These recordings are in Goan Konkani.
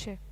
वयचें.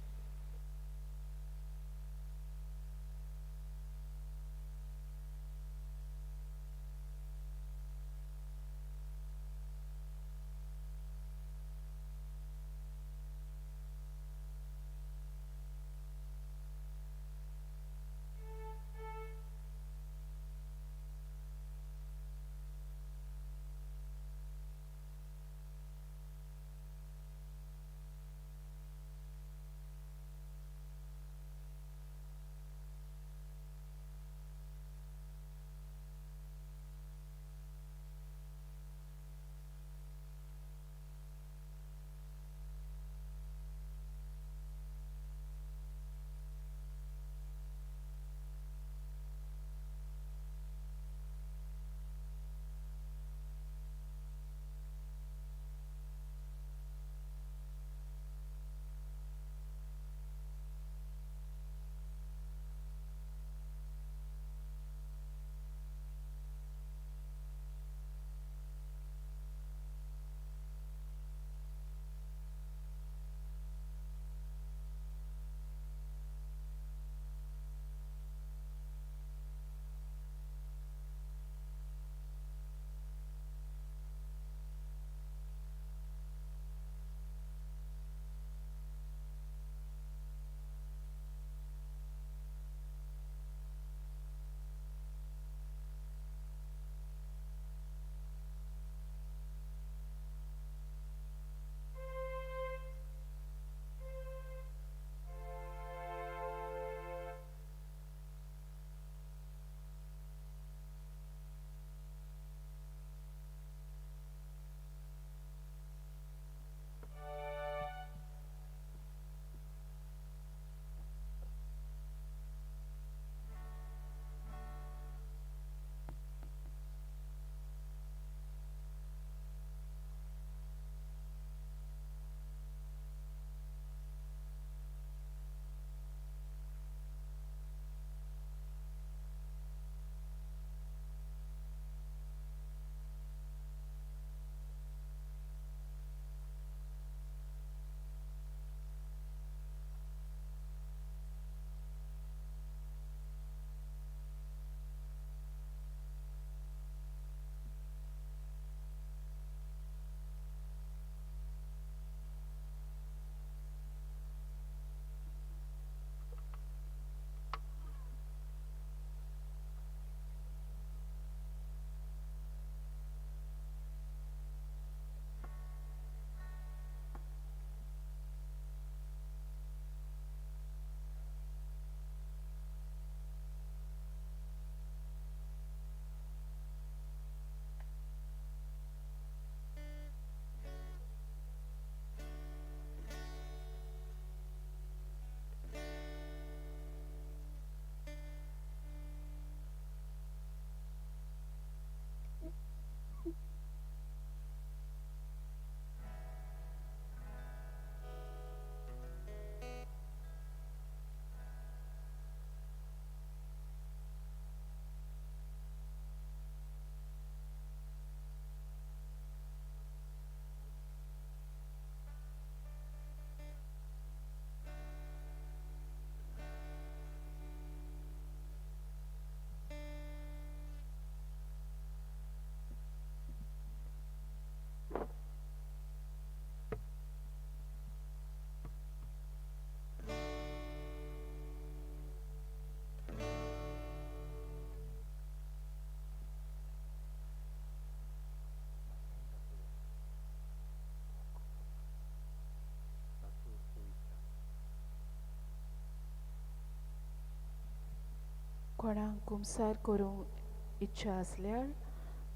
कोणाक कुमसार करूंक इच्छा आसल्यार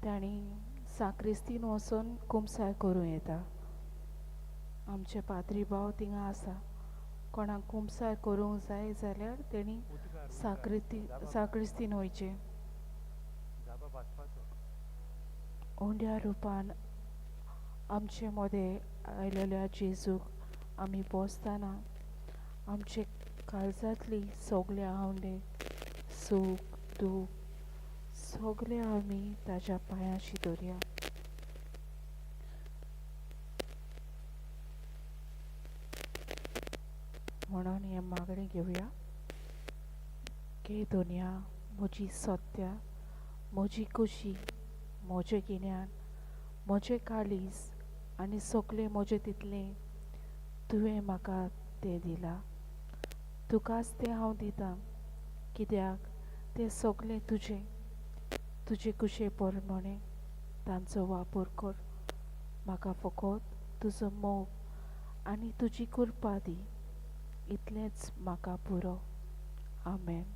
तांणी साक्रिस्तीन वचून कुमसार करूं येता. आमचे पाद्री भाव थिंगा आसा. कोणाक कुमसार करूंक जाय जाल्यार तेणी साक्रिस्तीन वयचें. उंड्या रुपान आमचे मदें आयलेल्या जेजूक आमी पोसतना आमचे काळजांतली सगळे आवंडे, सूख दूख सगळे आमी ताज्या पांयांशी दवरया. म्हणून हें मागणें घेवया. के दुनिया म्हजी सत्या, म्हजी खुशी, म्हजें गिन्यान, म्हजें काळीज आनी सगळें म्हजें तितलें तुवें म्हाका तें दिलां. तुकाच तें हांव दितां, कित्याक तें सगळें तुजें. तुजे कुशे प्रमाणें तांचो वापर कर. म्हाका फकत तुजो मोग आनी तुजी कृपा दी, इतलेंच म्हाका पुरो. आमेन.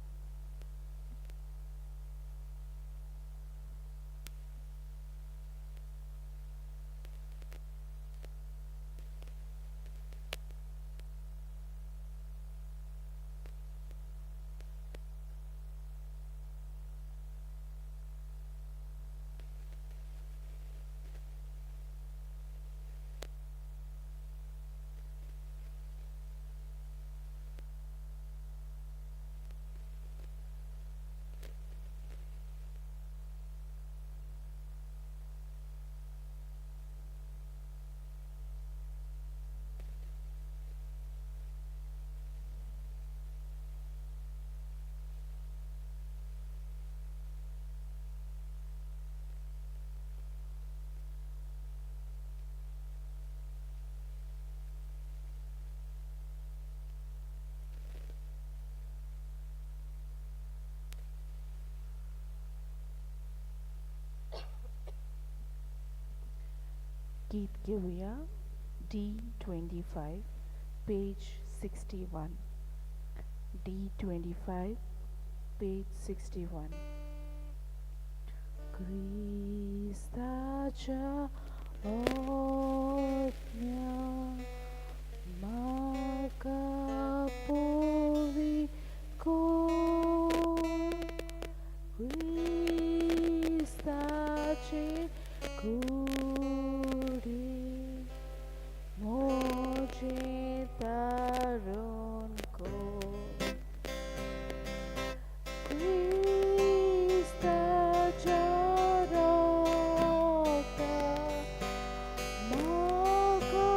गीत घेवया D25 page 61. D25 page 61. क्रिस्ताच्या आज्ञा म्हाका पवित्र कर, क्रिस्ताचे कुडी म्हजें तारण कर, क्रिस्ताच्या रक्ता म्हाका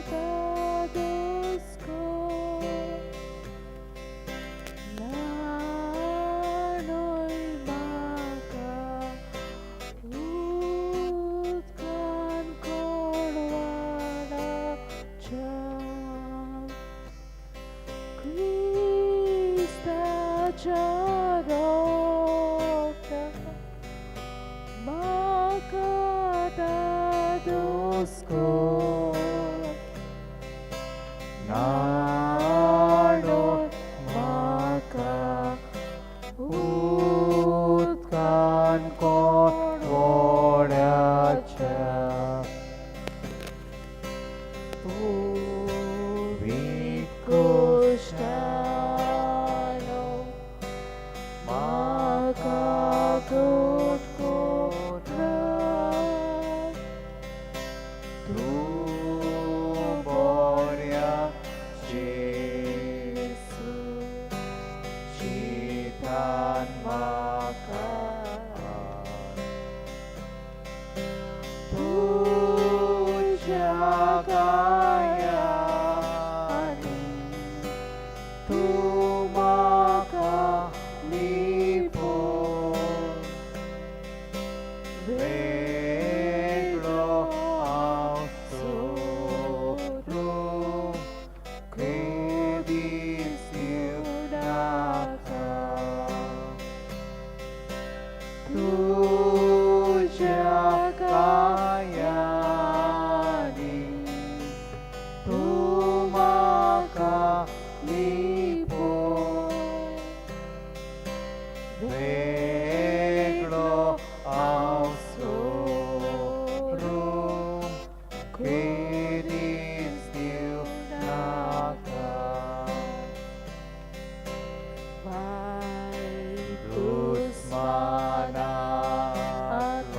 धादोस कर, न्हाणय म्हाका उदकान कोणवाडाच्या, क्रिस्ताच्या रक्ता म्हाका धादोस कर, न्हाणय म्हाका उदकान कोणवड्याच्या, पवित्र कुश्टानो म्हाका घट तूं बऱ्या जेजू चिंतान म्हाका तुज्या कायानी तूं म्हाका लिपोय, वेगळो हांव सोदूं खेदीच दिवं नाका, तुज्या कायानी तूं म्हाका लिपोय, वेगळो हांव सोदूं खेदीच दिवं नाका.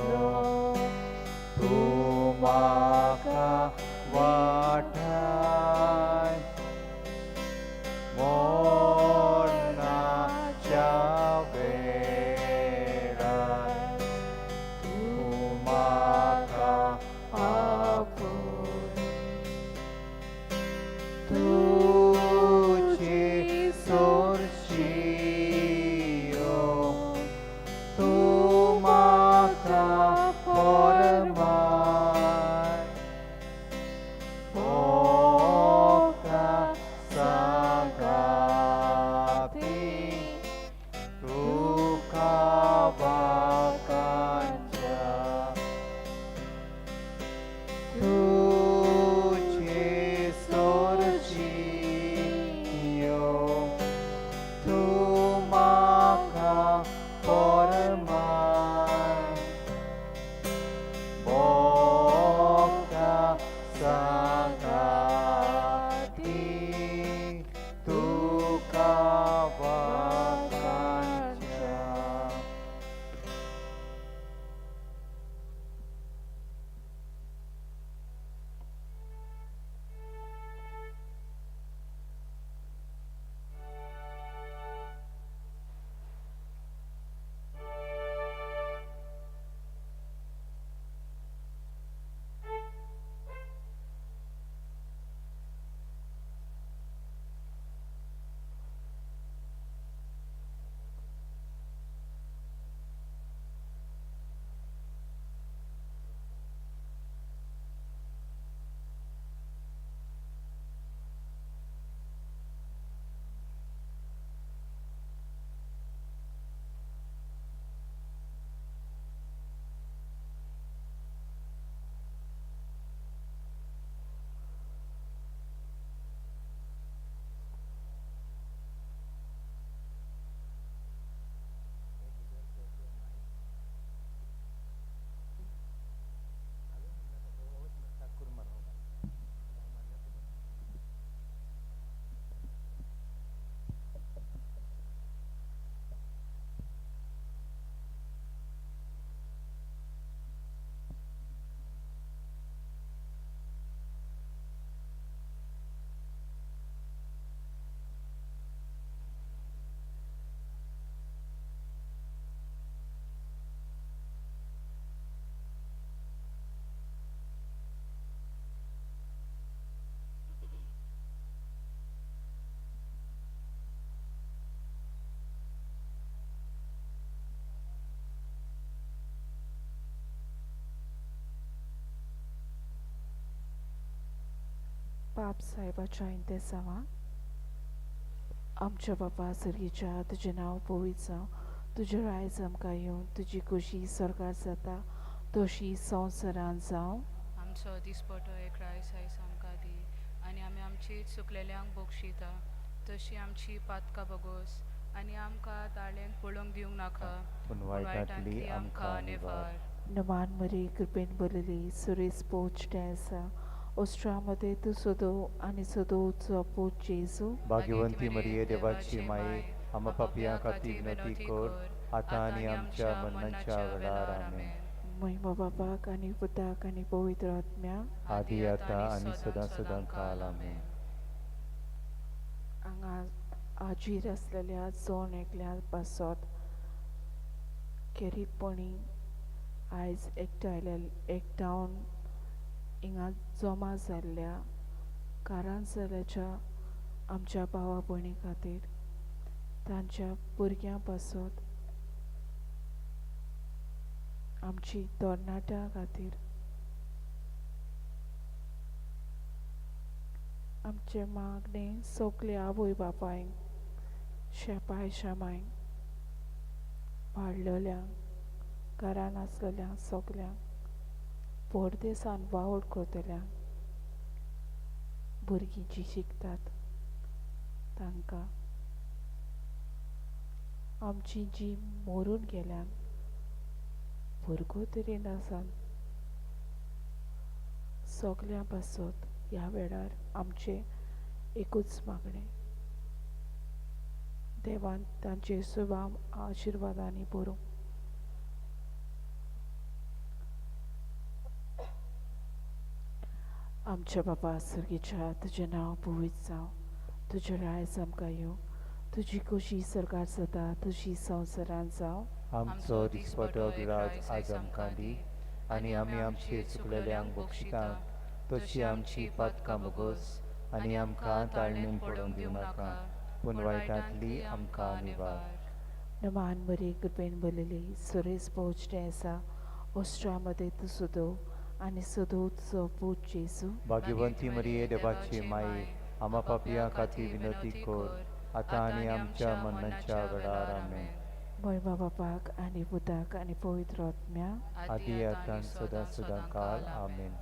दुस्मानांतलो तूं म्हाका वाटाय, मरणाच्या वेळार तूं म्हाका आपोय, तुज्या पाप साहेबाच्या इंतेसांवाक. आमच्या बापा सर्गीच्या, तुजें नांव पवित्र जावं, तुजें रायज आमकां येवन, तुजी खोशी स्वर्गार जाता तशी संवसारांत जावं. आमचो दिसपटो एक रायस आयज आमकां दी आनी आमी आमची चुकलेल्यांक बक्षिता तशी आमची पातकां बगोस आनी आमकां ताळेन पळोवंक दिवंक नाका पूण वायटांतली आमकां निवार. नमान मरी, कृपेन भरलेली, सुरेश पोचटे आसा, ओस्ट्रा मदें तूं सदो आनी सदोचो पूत जेजू. भाग्यवंती मरिये, देवाची माये, आमा पापयां खातीर विनंती कर, आतां आनी आमच्या मरणाच्या वेळार. आमेन. महिमा बापाक आनी पुताक आनी पवित्र आत्म्याक, आदी आतां आनी सदां सदां काल. आमेन. हांगा हाजीर आसलेल्या जण एकल्या पासत खेरीतपणी आयज एकठांयले एकठावन हिंगा जमा जाल्ल्या कारांजल्याच्या आमच्या भावा भयणी खातीर, तांच्या भुरग्यां पासत, आमची तरणाट्यां खातीर, आमचे मागणे सगळे आवय बापायक, शेपाय शेमायक, वाडलेल्यांक, घरान आसलेल्यांक सगल्यांक, परदेसान वावर करतल्यांक, भुरगीं जीं शिकतात तांकां, आमची जी मरून गेल्यान भुरगो तरी नासान सगल्यां पासत ह्या वेळार आमचें एकूच मागणें, देवान तांचे सुभाव आशिर्वादांनी भरूं. आमच्या बापा सर्गीच्या, तुजें नांव पवित्र जावं, तुजें रायज आमकां येवं, तुजी खोशी सरकार जाता तुजी संवसारांत जावं. आमचो दिसपटो गिराज आज आमकां दी आनी आमी आमचे चुकलेल्यांक बक्षिता तशी आमची पातकां बगोस आनी आमकां ताळणेन पडोवंक दिवं नाका, पूण वायटांतली आमकां निवार. नमान मरी, कृपेन भरलेली, सुरेश पोचटे आसा, ओस्ट्रा मदें तूं सदो आनी सदो तुजो पूत जेजू. भाग्यवंती मरिये, देवाची माये, आमा पापयां खातीर विनंती कर, आतां आनी आमच्या मरणाच्या वेळार. आमेन. महिमा बापाक आनी पुताक आनी पवित्र आत्म्याक, आदी आतां सदां सदां काल. आमेन.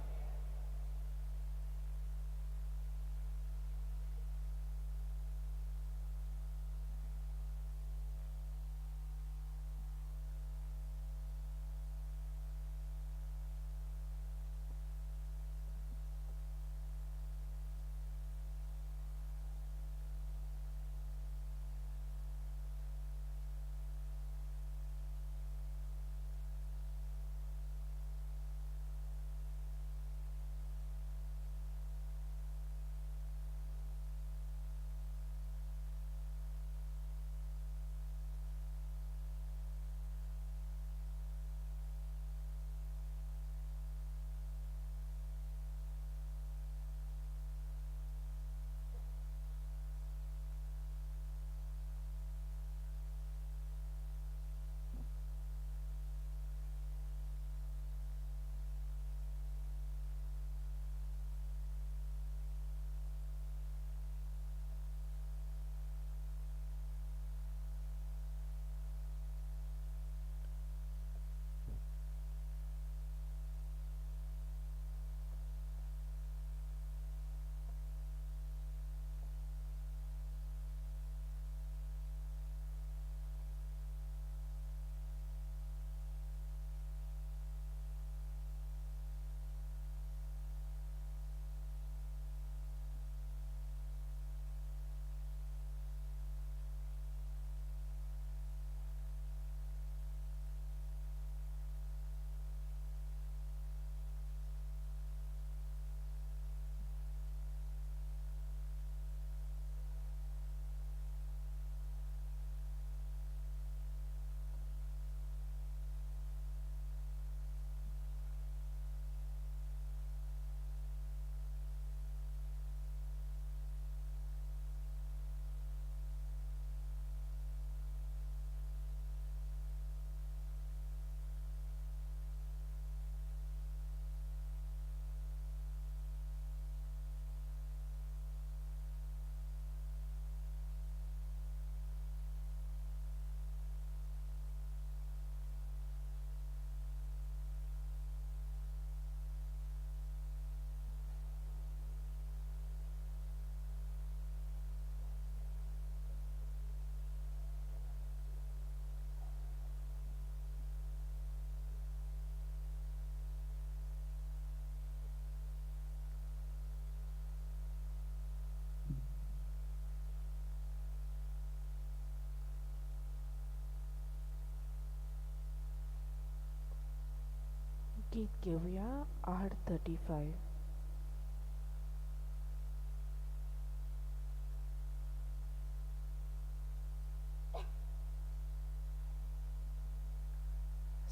गीत घेवया 835.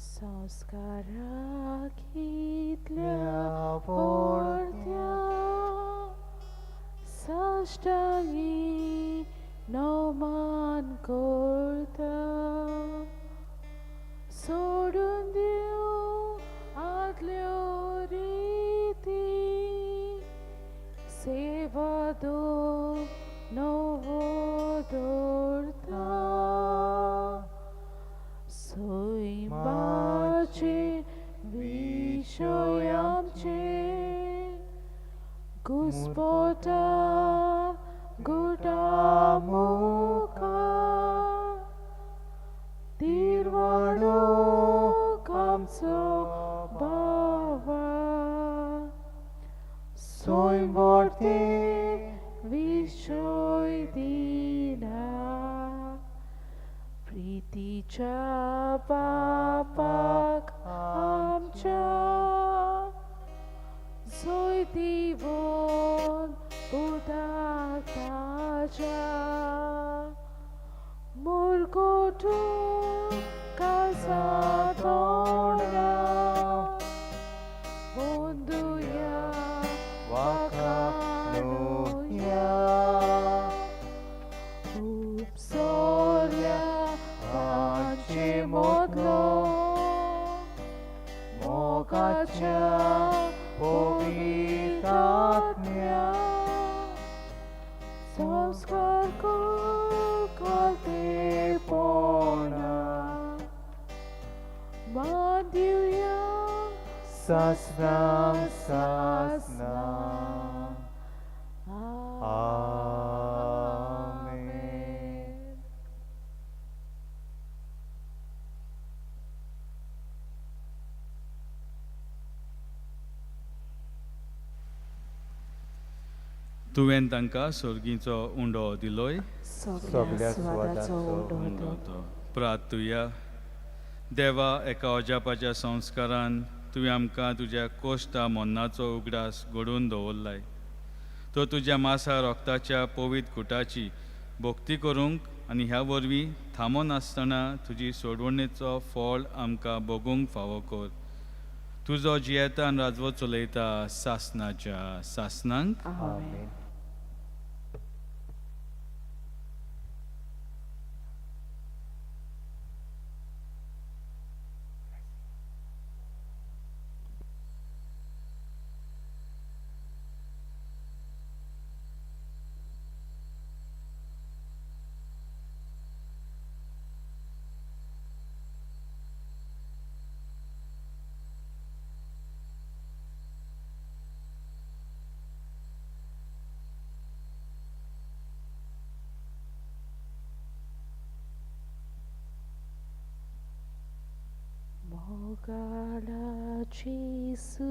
संस्कारा कितल्या पोडत्या साश्टांगी नवमान करता सोडून दिवं आदल्यो रिती सेवा दो नवो दवरता सैमाचे विशय आमचे घुस्पोटा गुटा मुखार तिरवाडो आमचो बाबा सोयमोर्ते विशय दिना प्रितीच्या बापाक आमच्या जोय दिवन उदक ताज्या मुरगोटू काळजा तोंडा गोंदुया वाखाणुया उपसोल्या तांचे मोदलो मोगाच्या पवित्रात्म्या संस्कार खालतेपणा मान दिवया सासनां सासनां. आमेन. तुवें तांकां सोर्गीचो उंडो दिलोय सगळ्या स्वादाचो उंडो उंडो तो प्रार्थुया. देवा, एका अजापाच्या संस्कारान तुवें आमकां तुज्या कोश्टा मन्नाचो उगडास घडोवन दवरलाय. तो तुज्या मासा रोगताच्या पवित्र कुटाची भक्ती करूंक आनी ह्या वरवीं थांबनासतना तुजी सोडवणेचो फळ आमकां भोगूंक फावो कर. तुजो जियेता आनी राजवट चलयता सासनाच्या सासनांक. आमेन. मोगाळा जेसू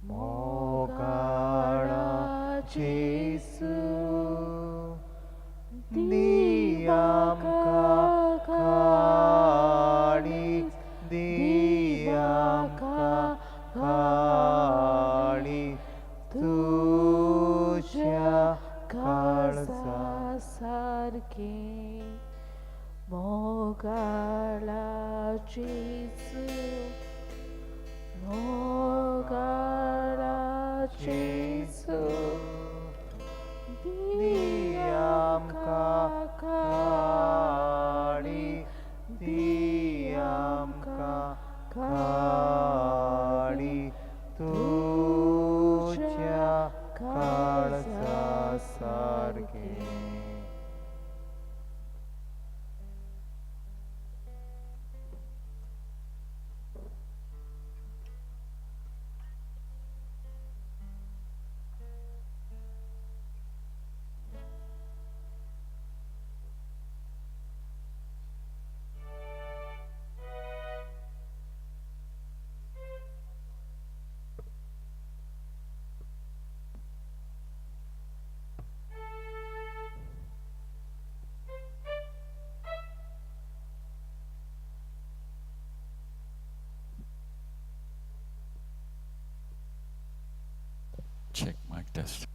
मोगाळा जेसू दी आमकां काळी दी आमकां काळी तुज्या काळजा सारकें मोगाळा जेसू मोगाळा जेसू दी आमकां काळी दी आमकां काळी तुज्या काळजा सारकें. Check mic test.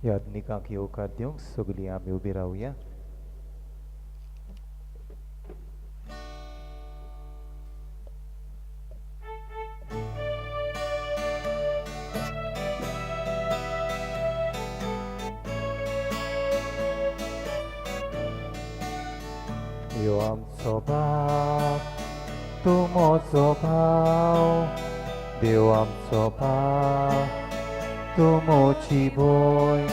याज्ञिकांक येवकार दिवंक सगळीं आमी उबी रावया. यो आमचो बाप, तूं म्हजो भाव, देव आमचो बाप, तूं म्हजी भंय,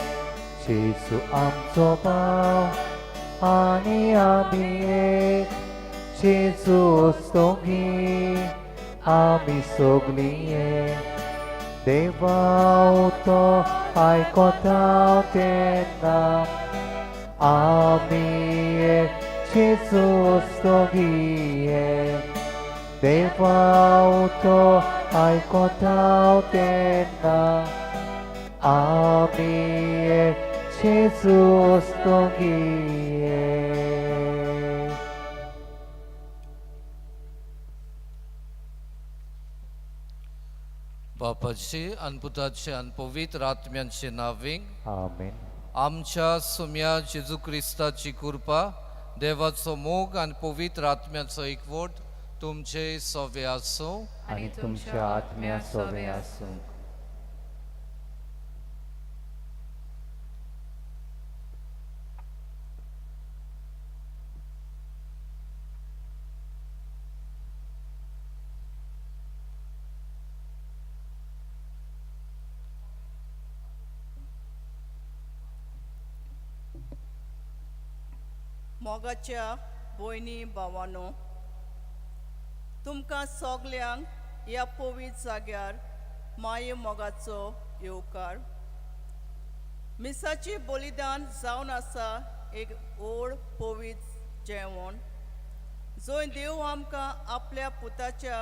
जेजू आमचो भाव आनी आमी एक, जेजू ओस्तोगी आमी सगळीं एक. देवा तो आयकता तेन्ना आमी एक, जेजू ओस्तोगी एक. देवा तो आयकता तेन्ना आमी एक, जेजू ओस्तोगी एक. बापाचे आनी पुताचे आनी पवित्र आत्म्यांचे नांवे. आमेन. आमच्या सुम्या जेजू क्रिस्ताची कृपा, देवाचो मोग आनी पवित्र आत्म्याचो एकवट तुमचे सवे आसूं. आनी तुमच्या आत्म्या सोवे आसूं. मोगाच्या भयणी भावानो, तुमकां सगल्यांक ह्या पवित्र जाग्यार माये मोगाचो येवकार. मिसाचें बलिदान जावन आसा एक व्हड पवित्र जेवण, जंय देव आमकां आपल्या पुताच्या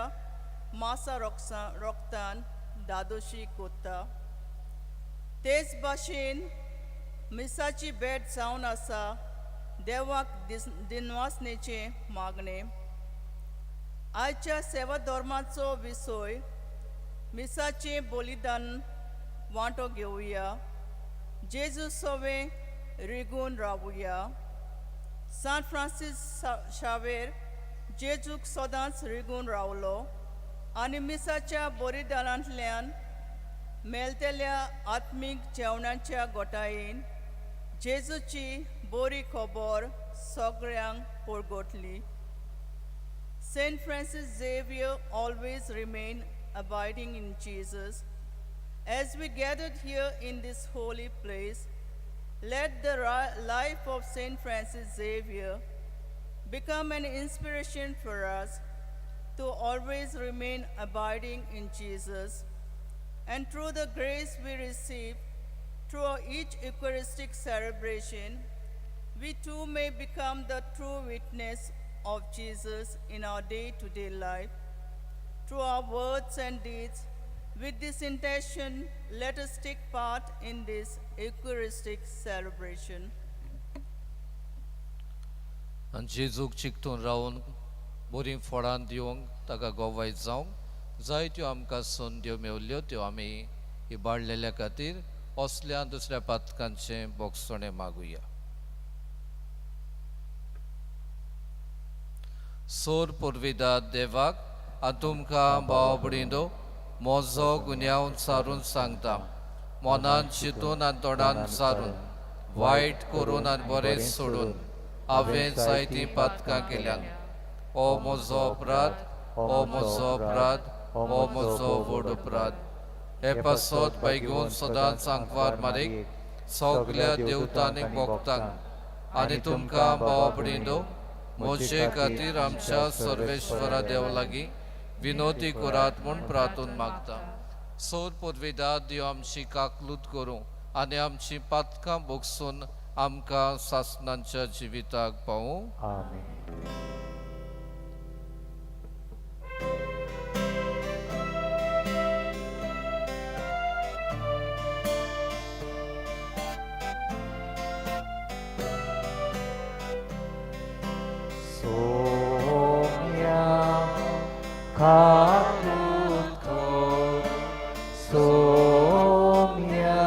मासा रोगसा रोगतान दादोशी कोत्ता. तेच भाशेन मिसाची भेट जावन आसा देवाक दिनवासनेचें मागणें. आयच्या सेवा धर्माचो विसय मिसाचें बलिदान वांटो घेवया, जेजू सोवे रिगून रावया. सान फ्रांसीस शावेर जेजूक सदांच रिगून रावलो आनी मिसाच्या बलिदानांतल्यान मेळटल्या आत्मीक जेवणाच्या गोटायेन जेजूची बरी खबर सगळ्यांक परगटली. Saint Francis Xavier always remained abiding in Jesus. As we gathered here in this holy place, let the life of Saint Francis Xavier become an inspiration for us to always remain abiding in Jesus. And through the grace we receive through each Eucharistic celebration, we too may become the true witness of Jesus in our day-to-day life. Through our words and deeds, with this intention, let us take part in this Eucharistic celebration. आनी जेजूक चिकटून रावून बरीं फळां दिवंक ताका गोवाय जावंक जायत्यो आमकां संद्यो मेवल्यो, त्यो आमी इबाडलेल्या खातीर असल्या दुसऱ्या पातकांचें बोगसणें मागुया. सोर पुर्विदा देवाक आनी तुमकां भाव भयणींनो म्हजो गुन्यांव सारून सांगता. मनान चिंतून आनी तोंडान सारून, वायट करून आनी बरें सोडून हांवें जायतीं पातकां केल्यांत. ओ म्हजो अपराध, ओ म्हजो अपराध, ओ म्हजो व्हड अपराध. हे पासत बायगून सदांच आंकवार मारीक, सगल्या देवतांनी भोगतांक आनी तुमकां भावा भयणींनो म्हजे खातीर आमच्या सर्वेश्वरा देव लागीं विनोती करात म्हूण प्रार्थून मागता. सोर पुर्विदा देव आमची काकलूत करूं आनी आमची पातकां भोगसून आमकां सासनांच्या जिविताक पावूं. आमेन. सोम्या काकूत कर, सोम्या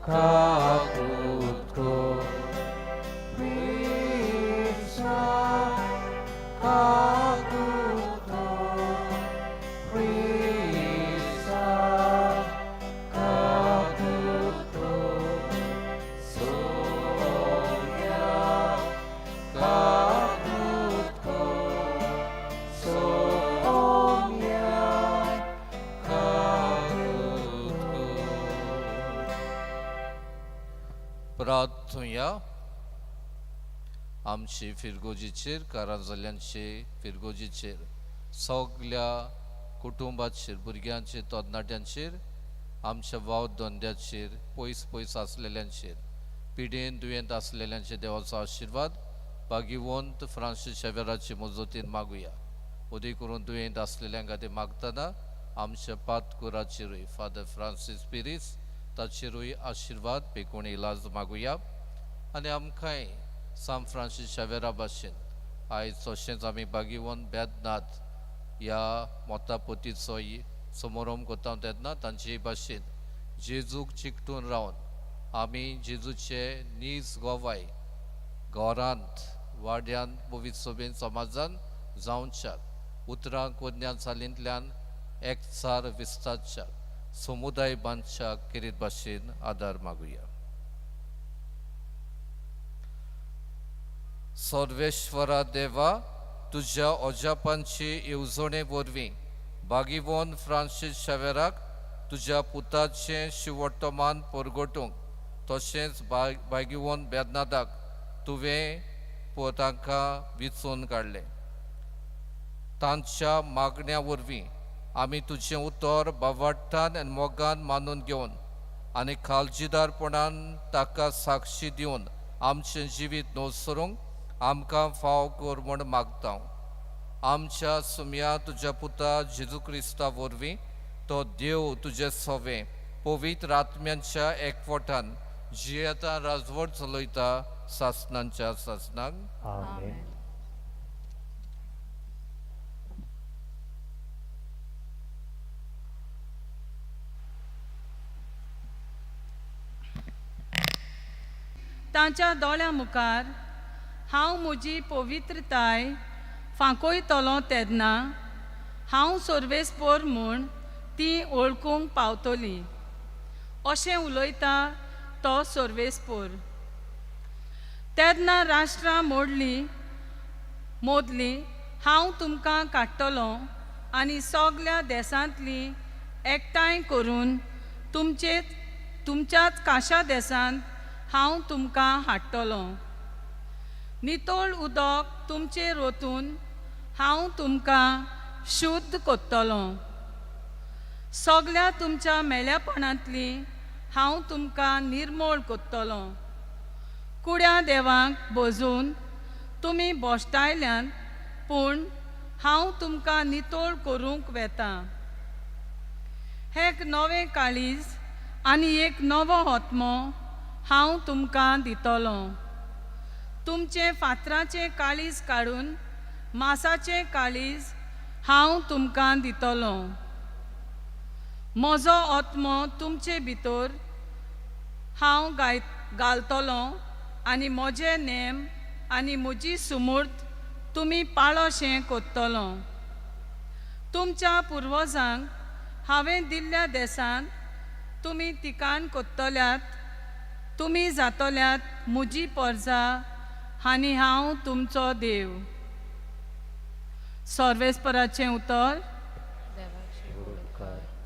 काकूत कर, क्रिस्ता काकूत कर, क्रिस्ता काकूत कर, सोम्या काकूत कर, सोम्या. आमची फिरगोजीचेर, कारांजल्यांचे फिरगोजीचेर, सगल्या कुटुंबाचेर, भुरग्यांचेर, तरणाट्यांचेर, आमच्या वाव धंद्याचेर, पयस पयस आसलेल्यांचेर, पिडेन दुयेंत आसलेल्यांचेर देवाचो आशिर्वाद भाग्यवंत फ्रांसीस शेवेराचे मजतीन मागुया. उदी करून दुयेंत आसलेल्यांक खातीर मागतना आमच्या पातकुराचेरूय, फादर फ्रांसीस पिरीस ताचेरूय आशिर्वाद बेकोण इलाज मागुया. आनी आमकांय सांत फ्रांसीस शेवेरा भाशेन आयज तशेंच आमी भाग्यवंत बेदनाथ ह्या मोतापोतीचो समारोप करता तेन्ना तांचे भाशेन जेजूक चिकटून रावन आमी जेजूचे नीज गोवाय घरांत, वाड्यांत, पवित्र सभेन, समाजान जावच्याक, उतरां कोज्ञान चालींतल्यान एकचार विस्तारच्याक, समुदाय बांदच्याक किरीत भाशेन आदार मागुया. सर्वेश्वरा देवा, तुज्या अजापांची येवजणे वरवीं भागीवन फ्रांसीस शेवेराक तुज्या पुताचें शिवटमान परगटूंक, तशेंच भागीवन बेदनादाक तुवें तांकां विचून काडलें. तांच्या मागण्या वरवीं आमी तुजें उतर बावाट्टान आनी मोगान मानून घेवन आनी काळजीदारपणान ताका साक्षी दिवन आमचें जिवीत नोसरूंक आमकां फाव कर म्हूण मागता. आमच्या सुमया तुज्या पुता जेजू क्रिस्ता वरवीं तो देव तुजे सवे पवित्र आत्म्यांच्या एकवटान जियेता, राजवट चलयता सासनांच्या सासनाक. आमेन. तांच्या दोळ्यां मुखार हांव म्हजी पवित्रताय फांकयतलो तेन्ना हांव सर्वेस्पोर म्हूण ती वळखूंक पावतली, अशें उलयता तो सर्वेस्पोर. तेन्ना राष्ट्रां मोडली मोदली हांव तुमकां काडटलो आनी सगल्या देसांतली एकठांय करून तुमचे तुमच्याच काशा देसांत हांव तुमकां हाडटलो. नितळ उदक तुमचेर ओतून हांव तुमकां शुद्ध करतलो. सगल्या तुमच्या मेल्यापणांतली हांव तुमकां निर्मोळ करतलो. कुड्या देवांक भजून तुमी भश्टायल्यात, पूण हांव तुमकां नितळ करूंक वेता. एक नवें काळीज आनी एक नवो आत्मो हांव तुमकां दितलो. तुमचें फातराचें काळीज काडून मासाचें काळीज हांव तुमकां दितलो. म्हजो आत्मो तुमचे भितर हांव घालतलो आनी म्हजे नेम आनी म्हजी सुमूर्त तुमी पाळोशें करतलो. तुमच्या पुर्वजांक हांवें दिल्ल्या देसांत तुमी तिकाण करतल्यात, तुमी जातल्यात म्हजी परजा आनी हांव तुमचो देव. सर्वेस्पराचें उतर.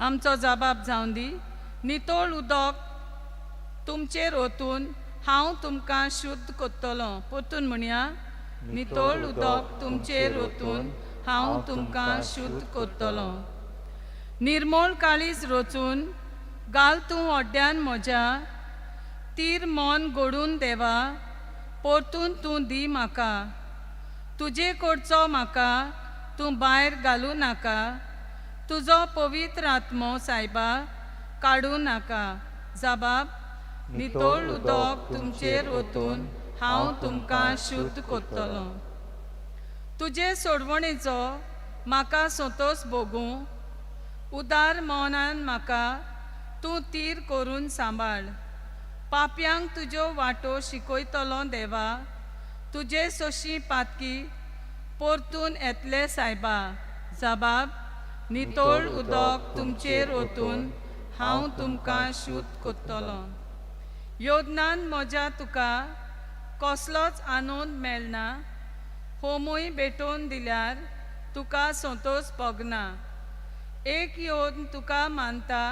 आमचो जबाब जावन दी. नितळ उदक तुमचेर ओतून हांव तुमकां शुद्ध करतलो. परतून म्हणया, नितळ उदक तुमचेर ओतून हांव तुमकां शुद्ध करतलो. निर्मोळ काळीज रचून घाल तूं अड्ड्यान म्हज्या, तीर मन गोडून देवा परतून तूं दी म्हाका. तुजे कडचो म्हाका तूं भायर घालूं नाका, तुजो पवित्र आत्मो सायबा काडूं नाका. जबाब, नितळ उदक तुमचेर ओतून हांव तुमकां शुद्ध करतलो. तुजे सोडवणेचो म्हाका संतोस भोगूं, उदार मनान म्हाका तूं तीर करून सांबाळ. पापयांक तुज्यो वाटो शिकयतलो देवा, तुजे सोशी पातकी परतून येतले सायबा. जबाब, नितळ उदक तुमचेर ओतून हांव तुमकां शुद्ध करतलो. योदनान म्हज्या तुका कसलोच आनंद मेळना, होमूय भेटोवन दिल्यार तुका संतोस भोगना. एक योदन तुका मानता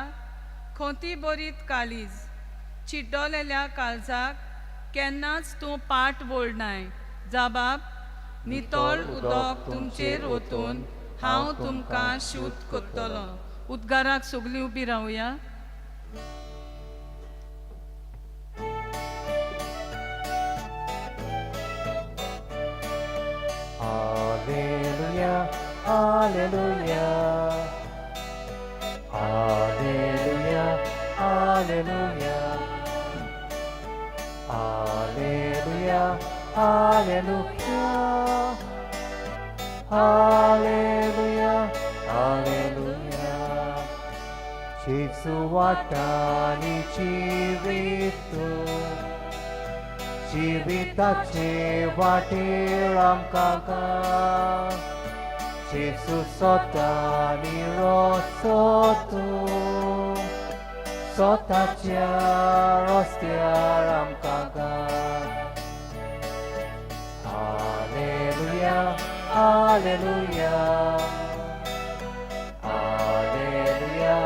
खोंती बरीत काळीज, चिड्डलेल्या काळजाक केन्नाच तूं पाट वळनाय. जबाब नितळ उदक तुमचेर ओतून हांव तुमकां शुद्ध करतलो. उद्गाराक सगळीं उबी रावया. Alleluia, Alleluia, Alleluia, Alleluia, Alleluia, Alleluia, Alleluia, Alleluia. Gesù वाटांनी जिवीत जिविताचे वाटेर आमकां घाल. जेजू स्वतानी रस्तो तूं स्वताच्या रस्त्यार आमकां घाल. Alleluia, Alleluia, Alleluia,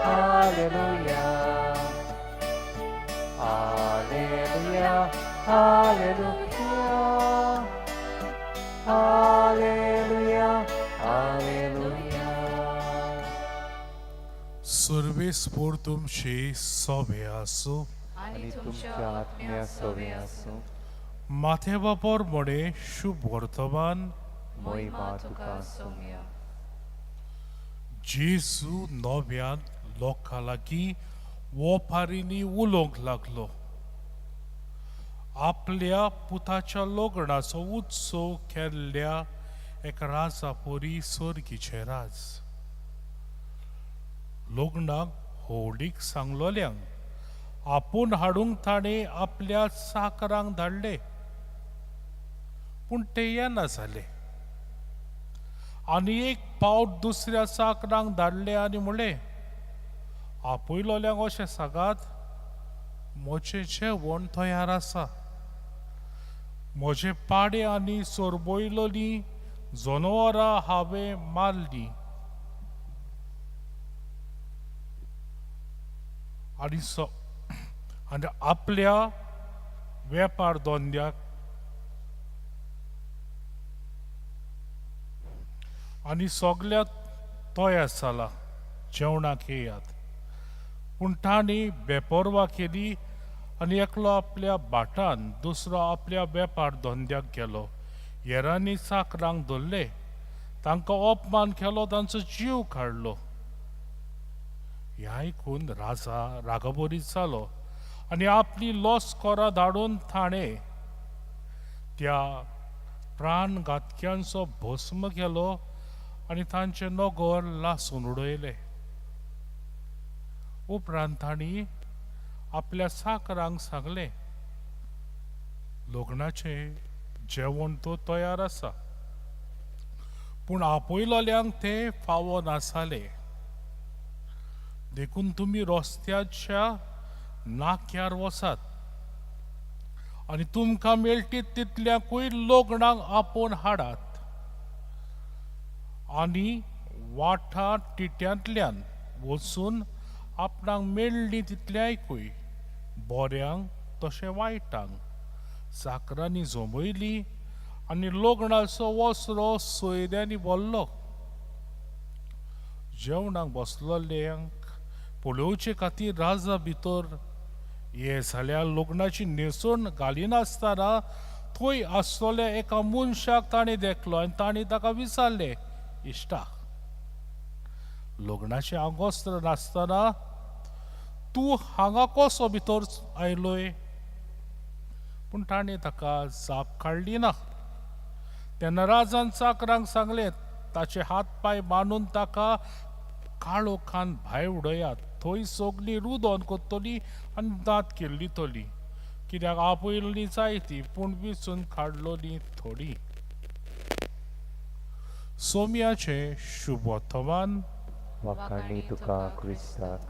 Alleluia, Alleluia, Alleluia, Alleluia, Alleluia. सर्वेस्पोर तुमची सोबे आसूं. आनी तुमच्या आत्म्या सोबे आसूं. माथे बापर मोडे शुभ वर्तमान. मोहिमा तुका सोम्या. जेजू नव्यान लोकां लागीं वोपारींनी उलोवंक लागलो. आपल्या पुताच्या लग्नाचो उत्सव केल्ल्या एका राजा परी सर्गीचें राज. लग्नाक होवडीक सांगलोल्यांक आपूण हाडूंक ताणें आपल्या चाकरांक धाडले, पूण ते येना जाले. आनी एक पावट दुसऱ्या चाकरांक धाडले आनी म्हणलें, आपयलोल्यांक अशें सांगात, म्हजें जेवण तयार आसा, म्हजे पाडे आनी सोरबयलोलीं जनावरां हांवें मारलीं आनी आनी आपल्या वेपार धंद्याक आनी सगल्या तयार जाला, जेवणाक येयात. पूण तांणी बेपर्वा केली आनी एकलो आपल्या भाटान, दुसरो आपल्या वेपार धंद्याक गेलो. हेरांनी चाकरांक धरले, तांकां अपमान केलो, तांचो जीव काडलो. हें आयकून राजा रागाबरीत जालो आनी आपली लश्करां धाडून ताणें त्या प्राणघातक्यांचो भस्म केलो आनी तांचें नगर लासून उडयलें. उपरांत तांणी आपल्या चाकरांक सांगलें, लग्नाचें जेवण तो तयार आसा, पूण आपयलोल्यांक तें फावो नासलें, देखून तुमी रस्त्याच्या नाक्यार वचात आनी तुमकां मेळटीत तितल्याकूय लग्नाक आपोवन हाडात. आनी वाठा टिट्यांतल्यान वचून आपणाक मेळ्ळी तितल्याकूय बऱ्यांक तशें वायटांक चाकरांनी जमयली आनी लग्नाचो वसरो सोयऱ्यांनी भरलो. जेवणाक बसलोल्यांक पळोवचे खातीर राजा भितर हे जाल्यार लग्नाची न्हेसण घालिनासतना थंय आसलेल्या एका मनशाक ताणें देखलो आनी ताणें ताका विचारलें, इश्टा, लग्नाचें आंगवस्त्र नासतना तूं हांगा कसो भितर आयलोय? पूण ताणें ताका जाप काडली ना. तेन्ना राजान चाकरांक सांगलें, ताचे हात पांय बांदून ताका काळोखान भायर उडयात, थंय सगळीं रुदोन कोत्तली आनी दांत किल्लितली, कित्याक आपयल्ली जायती पूण विचून काडलोली थोडी. सोम्याचें शुभवर्तमान. वाखाणी तुका क्रिस्ताक.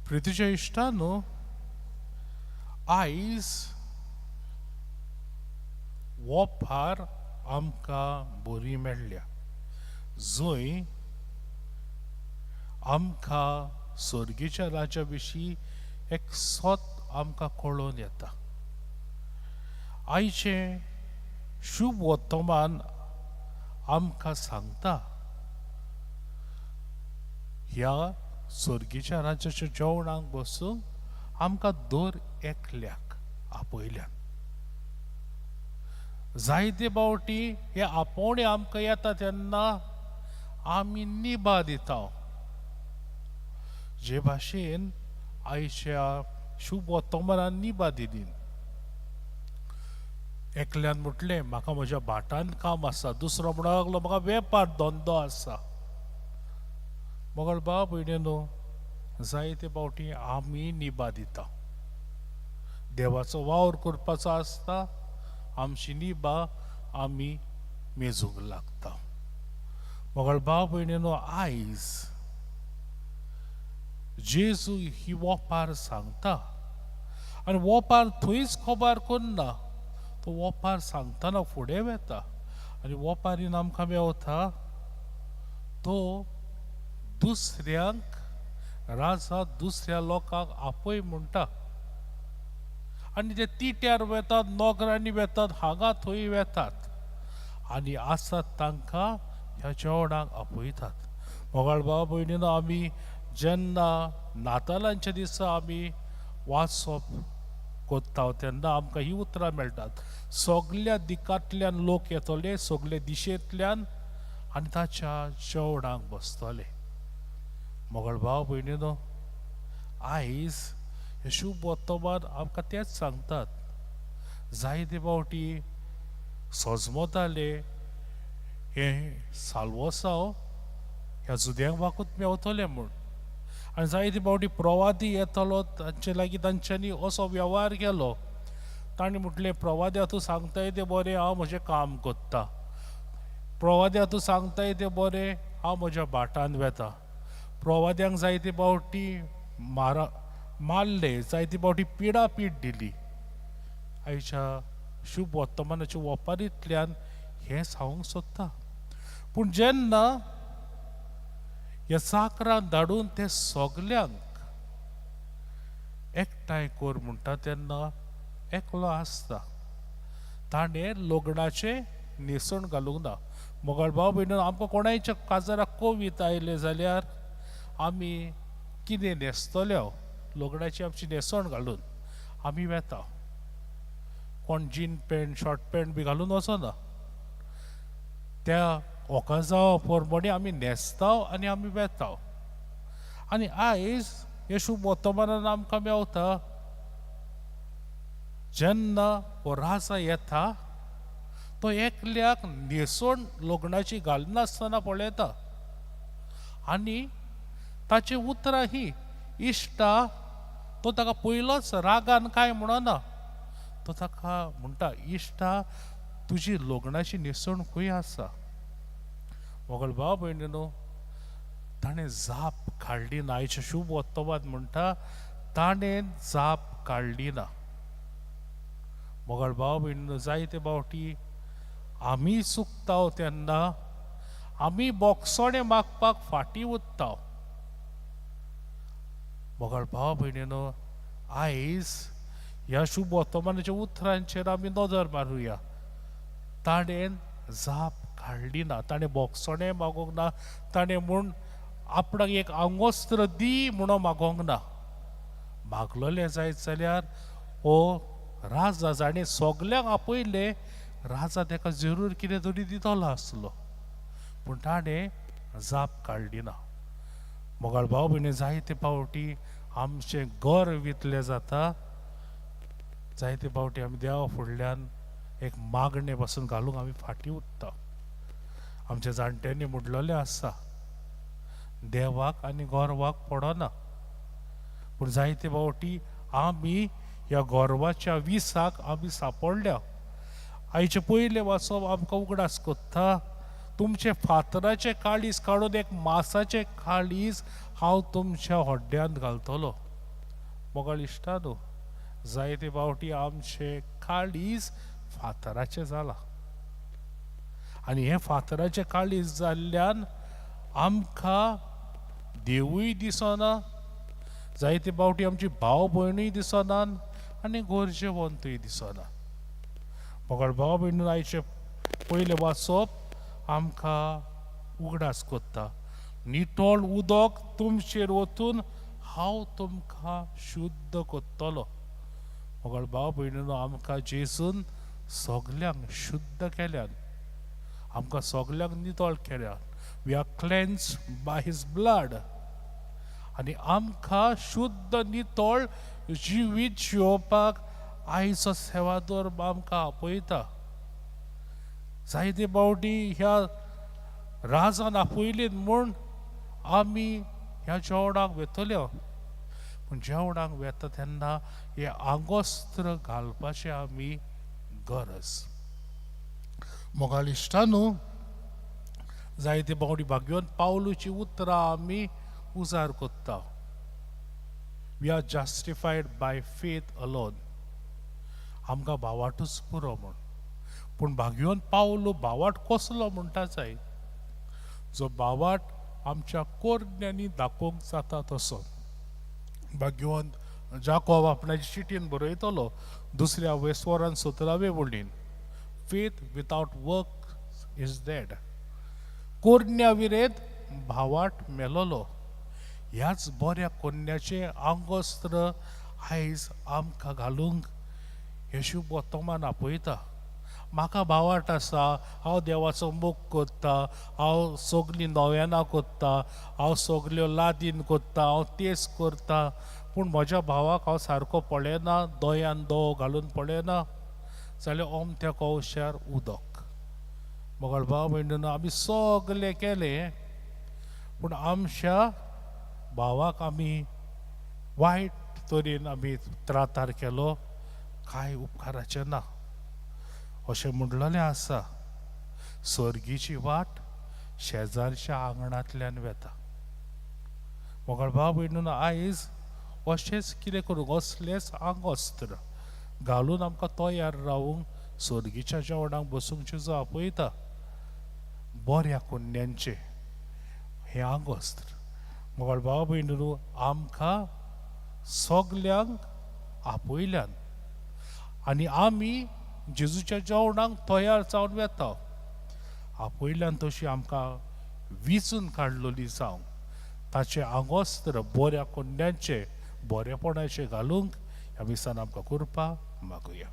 प्रितीच्या इश्टानो, आयज वोपार आमकां बरी मेळ्ळ्या, जंय आमकां सर्गीच्या राजा विशीं एक सत आमकां कळोवन येता. आयचें शुभ वर्तमान आमकां सांगता ह्या सर्गीच्या राज्याच्या जेवणाक बसूंक आमकां दर एकल्याक आपयल्यान. जायते फावटी हे आपोवणें आमकां येता तेन्ना आमी निभा दिता. जे भाशेन आयच्या शुभ वर्तमानान निभा दिली. एकल्यान म्हटलें म्हाका म्हज्या भाटान काम आसा, दुसरो म्हणूंक लागलो म्हाका वेपार धंदो आसा. मगळ बाब भयणीनो, जायते फावटी आमी निभा दिता. देवाचो वावर करपाचो आसता, आमची निभा आमी मेजूंक लागता. मगळ भाव भयणीनो, आयज जेजू ही वोपार सांगता आनी वोपार थंयच खबर करना, तो वोपार सांगतना फुडें वेता आनी वोपारीन आमकां मेवता तो दुसऱ्यांक राजा दुसऱ्या लोकांक आपय म्हणटा आनी ते तिट्यार वेतात, नोकरांनी वेतात, हांगा थंय वेतात आनी आसात तांकां ह्या जेवणाक आपयतात. मोगाळ भाव भयणीनो, आमी जेन्ना नातालांच्या दिसा आमी वाचप कोत्ता तेन्ना आमकां ही उतरां मेळटात, सगल्या दिकांतल्यान लोक येतले, सगले दिशेंतल्यान आनी ताच्या जेवणाक बसतले. मोगाळ भाव भयणीनो, आयज हे शुभ वर्तमान आमकां तेच सांगतात. जायते फावटी सजमताले हें साल्वोसांव ह्या जुद्यांक वाकूच मेवतलें म्हूण, आनी जायते फावटी प्रवादी येतलो तांचे लागीं तांच्यांनी असो वेव्हार केलो. तांणी म्हटलें प्रवाद्या तूं सांगताय तें बरें, हांव म्हजें काम कोत्ता. प्रवाद्या तूं सांगताय तें बरें, हांव म्हज्या भाटान वेता. प्रवाद्यांक जायते फावटी मारले, जायते फावटी पिडा पीट दिली. आयच्या शुभ वर्तमानाच्या वपारींतल्यान हें सांगूंक सोदता. पूण जेन्ना ह्या चाकरान धाडून ते सगल्यांक एकठांय कर म्हणटा तेन्ना एकलो आसता, ताणें लग्नाचें न्हेसण घालूंक ना. मोगाळ भाव भयणीनो, आमकां कोणायच्या काजाराक कोवीत आयले जाल्यार आमी कितें न्हेसतले, लग्नाची आमची न्हेसण घालून आमी वेता. कोण जीन पॅन्ट शॉर्ट पॅन्ट बी घालून वचना, त्या ओकाजांवा प्रमाणे आमी न्हेसता आनी आमी वेता. आनी आयज हे शुभ वर्तमानान आमकां मेवता, जेन्ना हो राजा येता तो एकल्याक न्हेसण लग्नाची घालनासतना पळयता आनी ताची उतरां ही इश्टा, तो ताका पयलोच रागान कांय म्हणना, तो ताका म्हणटा इश्टा तुजी लग्नाची न्हेसण खंय आसा. मोगल भाव भयणीनो, ताणें जाप काडली ना. आयचें शुभ वर्तमान म्हणटा ताणें जाप काडली ना. मोगल भाव भयणीनो, जायते फावटी आमी चुकता तेन्ना आमी बोगसोणें मागपाक फाटीं उरता. मोगाळ भाव भयणीनो, आयज ह्या शुभ वर्तमानाच्या उतरांचेर आमी नदर मारुया. ताणें जाप काडली ना, ताणें बोगसोणें मागोंक ना, ताणें म्हूण आपणाक एक आंगोस्त्र दी म्हणून मागोंक ना. मागलोलें जायत जाल्यार हो राजा जाणें सगल्यांक आपयलें, राजा ताका जरूर कितें तरी दितलो आसलो, पूण ताणें जाप काडली ना. मोगाळ भाव भयणी, जायते फावटी आमचें घर वितलें जाता, जायते फावटी आमी देवा फुडल्यान एक मागणें पासून घालूंक आमी फाटीं उरता. आमच्या जाणट्यांनी म्हणलेलें आसा, देवाक आनी गोरवाक पडना, पूण जायते फावटी आमी ह्या गोरवाच्या विसाक आमी सापडल्या. आयचे पयलें वाचप आमकां उगडास कोत्ता, तुमचें फातराचें काळीज काडून एक मासाचें काळीज हांव तुमच्या होड्ड्यांत घालतलो. मोगाळ इश्टानो, जायते फावटी आमचें काळीज फातराचें जालां आनी हें फातराचें काळीज जाल्ल्यान आमकां देवूय दिसना, जायते फावटी आमची भाव भयणूय दिसनात आनी गरजेवंतूय दिसना. मोगाळ भाव भयणीन आयचें पयलें वाचप आमकां उगडास कोत्ता. नितळ उदक तुमचेर वतून हांव तुमकां शुद्ध कोत्तलो. मोगाळ भाव भयणीनो, आमकां जेजून सगल्यांक शुद्ध केल्यान, आमकां सगल्यांक नितळ केल्यान. We are cleansed by his blood. आनी आमकां शुद्ध नितळ जिवीत जियोवपाक आयचो सेवादोर आमकां आपयता. जायते फावटी ह्या राजान आपयली म्हूण आमी ह्या जेवणाक वेतले, पूण जेवणाक वेता तेन्ना हें आंगोस्त्र घालपाचें आमी गरज. मोगाळ इश्टानू, जायते फावटी भाग्यवन पावलूची उतरां आमी उजार कोत्ता. We are justified by faith alone. आमकां भावाटूच पुरो म्हूण. पूण भाग्यवन पावलू भावाट कसलो म्हणटा जाय, जो भावाट आमच्या कोरण्यांनी दाखोवंक जाता तसो. भाग्यवंत जाकोब आपणाचे चिटीन बरयतलो दुसऱ्या वेसवरान 17वे वळीन, faith without work is dead. कोरण्या विरेत भावाट मेलोलो. ह्याच बऱ्या कोन्याचें आंगोस्त्र आयज आमकां घालूंक येशू बोतमान आपयता. म्हाका भावाट आसा, हांव देवाचो मोग कोत्ता, हांव सगलीं नव्यानां कोत्ता, हांव सगल्यो लादीन कोत्ता, हांव तेज करता, पूण म्हज्या भावाक हांव सारको पळयना, दोयान दो घालून पळयना जाल्यार अमत्या कवशार उदक. मोगाळ भाव भयणीनो, आमी सगलें केलें पूण आमच्या भावाक आमी वायट तरेन आमी त्रातार केलो, कांय उपकाराचें ना. अशें म्हणलेलें आसा, सर्गीची वाट शेजारच्या आंगणांतल्यान वेता. मोगाळ भाव भयणीनो, आयज अशेंच कितें करूंक असलेंच आंगवस्त्र घालून आमकां तयार रावूंक सर्गीच्या जेवणाक बसूंक जेजू आपयता. बऱ्या कुन्यांचें हें आंगवस्त्र मोगाळ भाव भयणीनो आमकां सगल्यांक आपयल्यान आनी आमी जेजूच्या जेवणाक तयार जावन वेता. आपयल्यान तशी आमकां विचून काडलोली जावं ताचें आंगवस्त्र बऱ्या कुंड्यांचें बरेपणाचें घालूंक ह्या मिसान आमकां कृपा मागुया.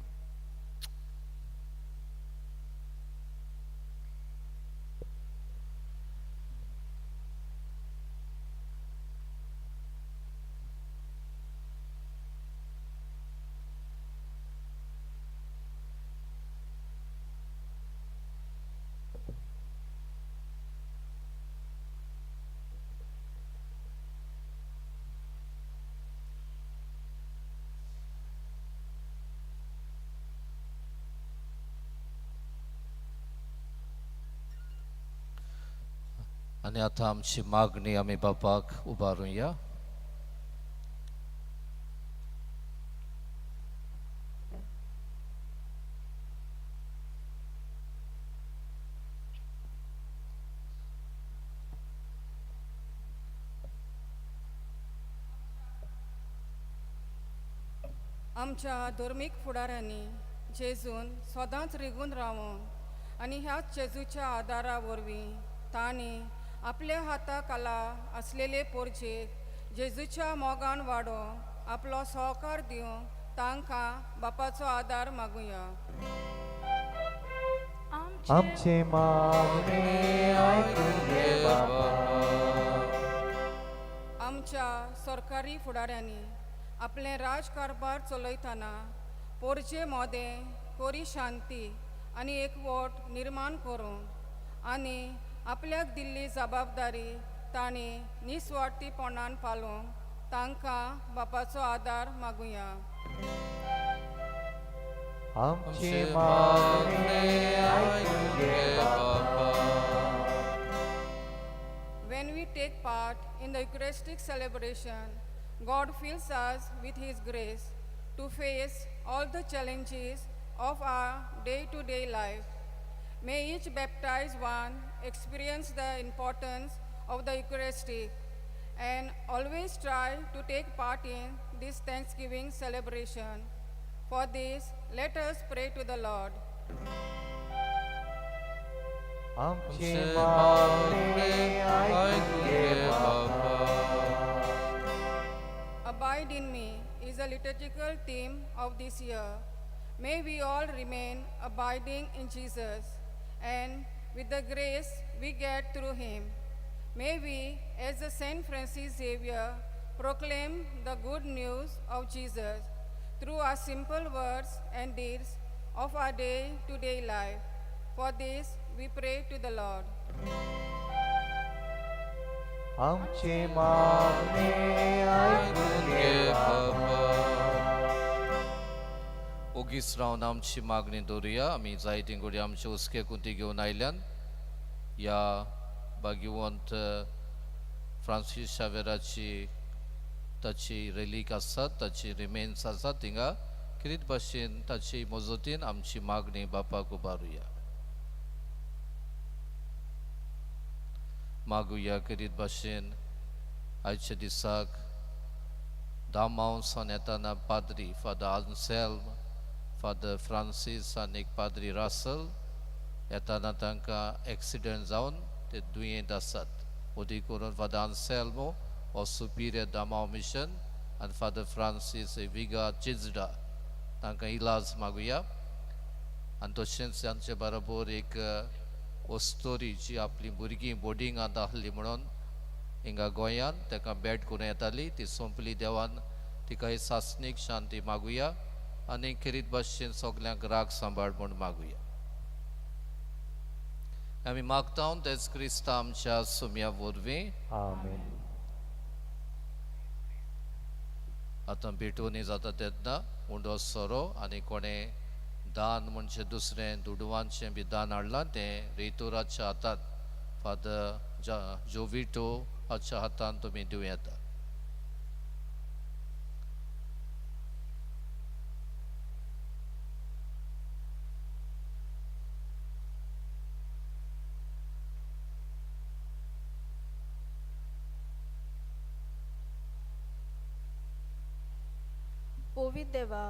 आनी आतां आमची मागणी आमी बापाक उबारुया. आमच्या धर्मीक फुडाऱ्यांनी जेजून सदांच रिगून रावून आनी ह्याच जेजूच्या आदारा वरवीं तांणी आपल्या हाता खाला आसलेले पोरजेक जेजूच्या मोगान वाडोवंक आपलो सहकार दिवंक तांकां बापाचो आदार मागुया. आमचे मागणे आयकून घे बाबा. आमच्या सरकारी फुडाऱ्यांनी आपलें राजकारभार चलयतना पोरजे मोदें कोरी शांती आनी एकवट निर्माण करूंक आनी आपल्याक दिल्ली जबाबदारी तांणी निस्वार्थीपणान पालोवंक तांकां बापाचो आदार मागुया. आमचे मागणे आयकून घे बाबा. When we take part in the Eucharistic celebration, God fills us with His grace to face all the challenges of our day-to-day life. May each baptized one experience the importance of the Eucharistic and always try to take part in this Thanksgiving celebration. For this, let us pray to the Lord. आमचे मागणे आयकून घे बाबा. Abide in me is a liturgical theme of this year. May we all remain abiding in Jesus and with the grace we get through him. May we, as the Saint Francis Xavier, proclaim the good news of Jesus through our simple words and deeds of our day to day life. For this, we pray to the Lord. आमचे मागणे आयकून घे बाबा. ओगीच रावन आमची मागणी दवरुया. आमी जायती घडये आमचे हुस्के कुंती घेवन आयल्यान ह्या भाग्यवंत फ्रांसीस शावेराची ताची रेलीक आसात, ताची रिमेन्स आसात थिंगा किरीत भाशेन ताची मजतीन आमची मागणी बापाक उबारुया. मागुया करीत भाशेन आयच्या दिसाक दामांव येताना पाद्री फादर आन्सेल्म, फादर फ्रांसीस आनी एक पाद्री रासल येताना तांकां एक्सिडंट जावन ते दुयेंत आसात. ओदी करून फादर आन्सेल्मो हो सुपिरियर दामांव मिशन आनी फादर फ्रांसीस विगा चिजडा तांकां इलाज मागुया. आनी तशेंच तांचे बरोबर एक वस्तोरी जी आपली भुरगीं बोर्डिंगांत आहली म्हणून हिंगा गोंयांत ताका भेट करूं येताली ती सोंपली. देवान तिका ही सासणीक शांती मागुया आनी खेरीत भाशेन सगल्यांक राग सांबाळ म्हूण मागुया. आमी मागता तेच क्रिस्ता आमच्या सुम्या वरवीं. आमेन. आतां भेटवणी जाता तेन्ना उंडो सोरो आनी कोणें दान म्हणजे दुसरें दुडवांचें बी दान हाडलां तें रेतोराच्या हातांत फादर जोविटो हाच्या हातान तुमी दिवं येता. पवित्र देवा,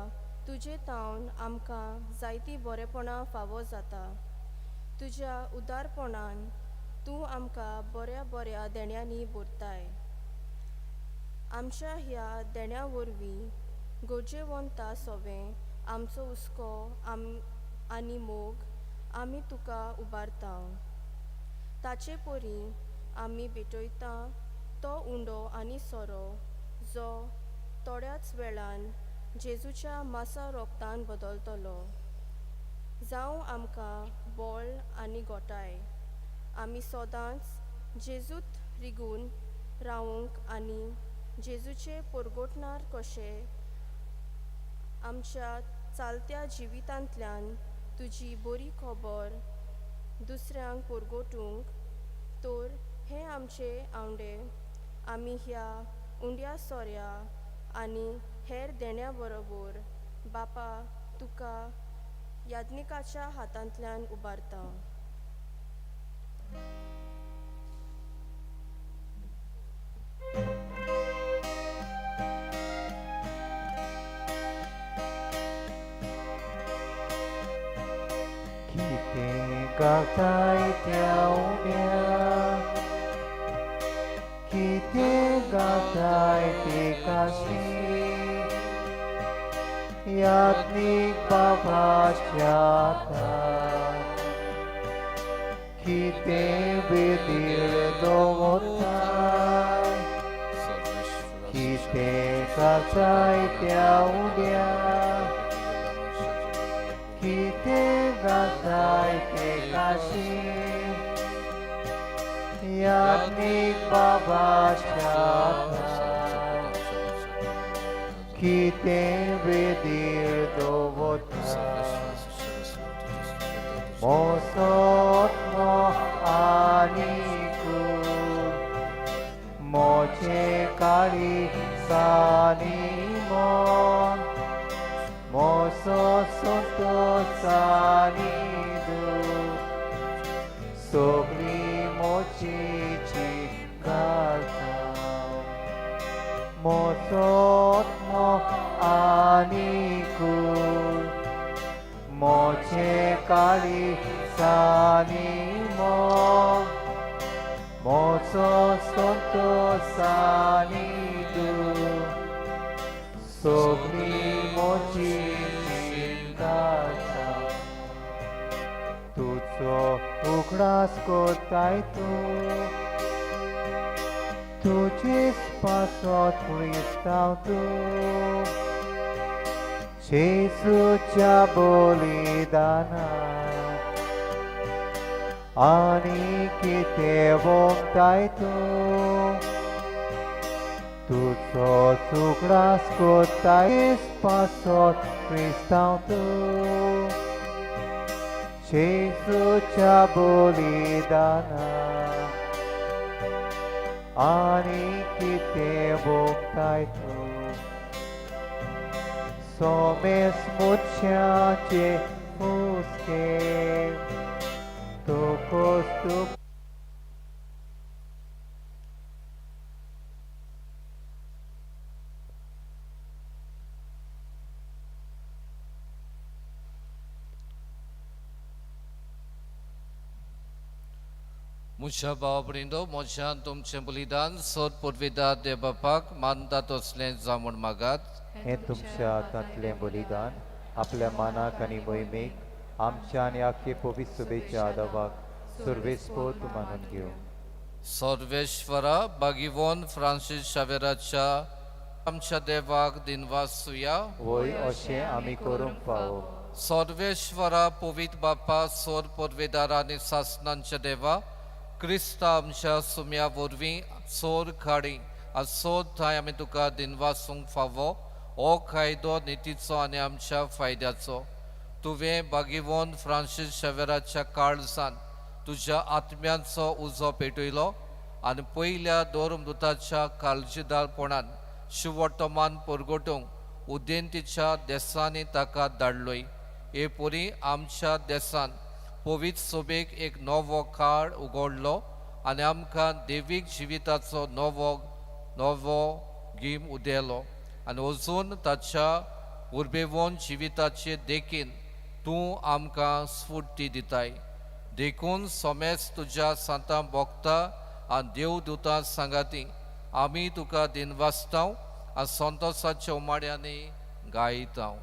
तुजे तावन आमकां जायतीं बरेपणां फावो जाता. तुज्या उदारपणान तूं आमकां बऱ्या बऱ्या देण्यांनी भरताय. आमच्या ह्या देण्या वरवीं गरजेवंता सोवें आमचो हुस्को आनी मोग आमी तुका उबारता. ताचे परी आमी भेटयता तो उंडो आनी सोरो जो थोड्याच वेळान जेजूच्या मासा रोगतान बदलतलो. जावं आमकां बोळ आनी गोठाय. आमी सदांच जेजूत रिगून रावूंक आनी जेजूचे परगटणार कशें आमच्या चालत्या जिवितांतल्यान तुजी बरी खबर दुसऱ्यांक परगटूंक तर हे आमचे आवंडे आमी ह्या उंड्या सोऱ्या आनी हेर देण्या बरोबर बापा तुका याज्ञिकाच्या हातांतल्यान उबारता. कितें गाताय त्या उण्या, कितें गाताय ते काशी, याज्ञिक बाबाच्या हातान कितें वेदीर दवरताय, कितें गाताय त्या उण्या, कितें गाताय ते काशी, याज्ञिक बाबाच्या हातान कितें वेदीर दवरताय. मोसोत्मो आनीकू मोचे काळी सानी मन मोसो संतोषानी दू सगळी मोचीची घालता. मोसोत्मो आनीकू मोचे काळी सानी मोग मोचो संतोषानी दू सगळी मोची चिंता तुजो उगडास कोताय तूं तुजेच पासत क्रिस्तांव तूं जेजूच्या बलिदाना आनी कितें वोगताय तूं तुजो उगडास कोताय पासत क्रिस्तांव तूं जेजूच्या बलिदाना आनी कितें वोगताय तूं सोमेस मुछ्याचे हुस्के तुकोस तूं म्हज्या भाव भयणींनो म्हज्यान तुमचें बलिदान सोद पुर्विदा देवबापाक मानता तसलें जावं म्हूण मागात. हें तुमच्या हातांतलें बलिदान आपल्या मानाक आनी मोहिमेक आमच्या आनी आख्खे पवित्र सभेच्या आदावाक सर्वेस्पोत मानून घेवं. सर्वेश्वरा बागिवोन फ्रांसीस शावेराच्या आमच्या देवाक दिनवासुया. वय अशें आमी करूंक फावो. सर्वेश्वरा पवित्र बापा सोर पुर्वेदार आनी सासनांच्या देवा क्रिस्ता आमच्या सुम्या वरवीं सोर खाडी आनी सोद थंय आमी तुका दिनवासूंक फावो. हो कायदो नितीचो आनी आमच्या फायद्याचो. तुवें बागिवोन फ्रांसीस शेवेराच्या काळजान तुज्या आत्म्यांचो उजो पेटयलो आनी पयल्या दोरमदुताच्या काळजीदारपणान शिवर्तमान परगटूंक उद्देंतीच्या देसांनी ताका धाडलोय. हे परी आमच्या देसान पवित्र सोबेक एक नवो काळ उगडलो आनी आमकां देवीक जिविताचो नवो नवो गीम उदेलो आनी अजून ताच्या उर्बेवन जिविताचे देखीन तूं आमकां स्फूर्ती दिताय. देखून सोमेस तुज्या सांतां भोगता आनी देवदुतां सांगाती आमी तुका दिनवासताव आनी संतोसाच्या उमाड्यांनी गायताव.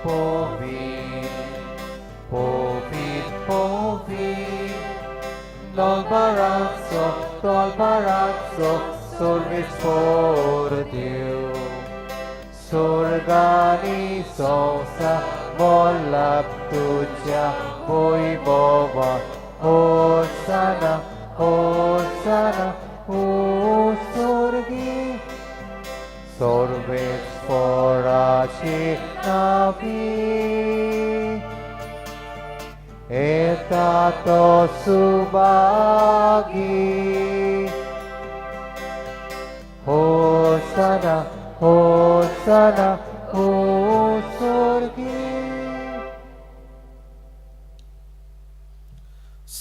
Povit, povit, povit, dal barazzo, sorvis por Dieu. Sorgani sosa, mollap tuja, voi bova, Hosanna, Hosanna, o sorgi. Sorves foraci navi, etato subagi. Hosanna, Hosanna, o sorgi.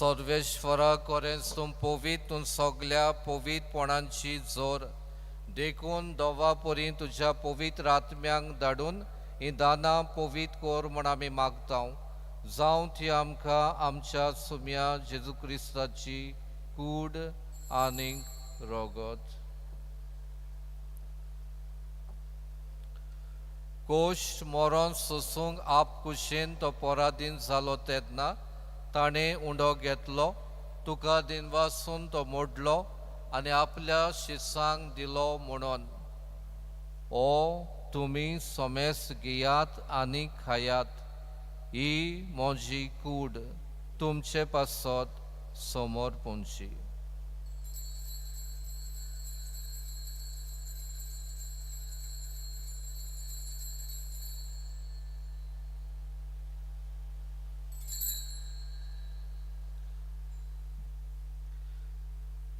सर्वेश्वरा करेंस तूं पवित्र तूं सगल्या पवित्रपणांची जोर. देखून दोवा परी तुज्या पवित्र आत्म्यांक धाडून हीं दानां पवित्र कर म्हूण आमी मागता. जावं ती आमकां आमच्या सुम्या जेजू क्रिस्ताची कूड आनी रगत. कोश्ट मरण सोसूंक आपकुशेन तो पराधीन जालो तेन्ना ताणें उंडो घेतलो, तुका दिनवासून तो मोडलो आनी आपल्या शिसांक दिलो म्हणून ओ तुमी सोमेस घेयात आनी खायात, ही म्हजी कूड तुमचे पासत समोर पोंची.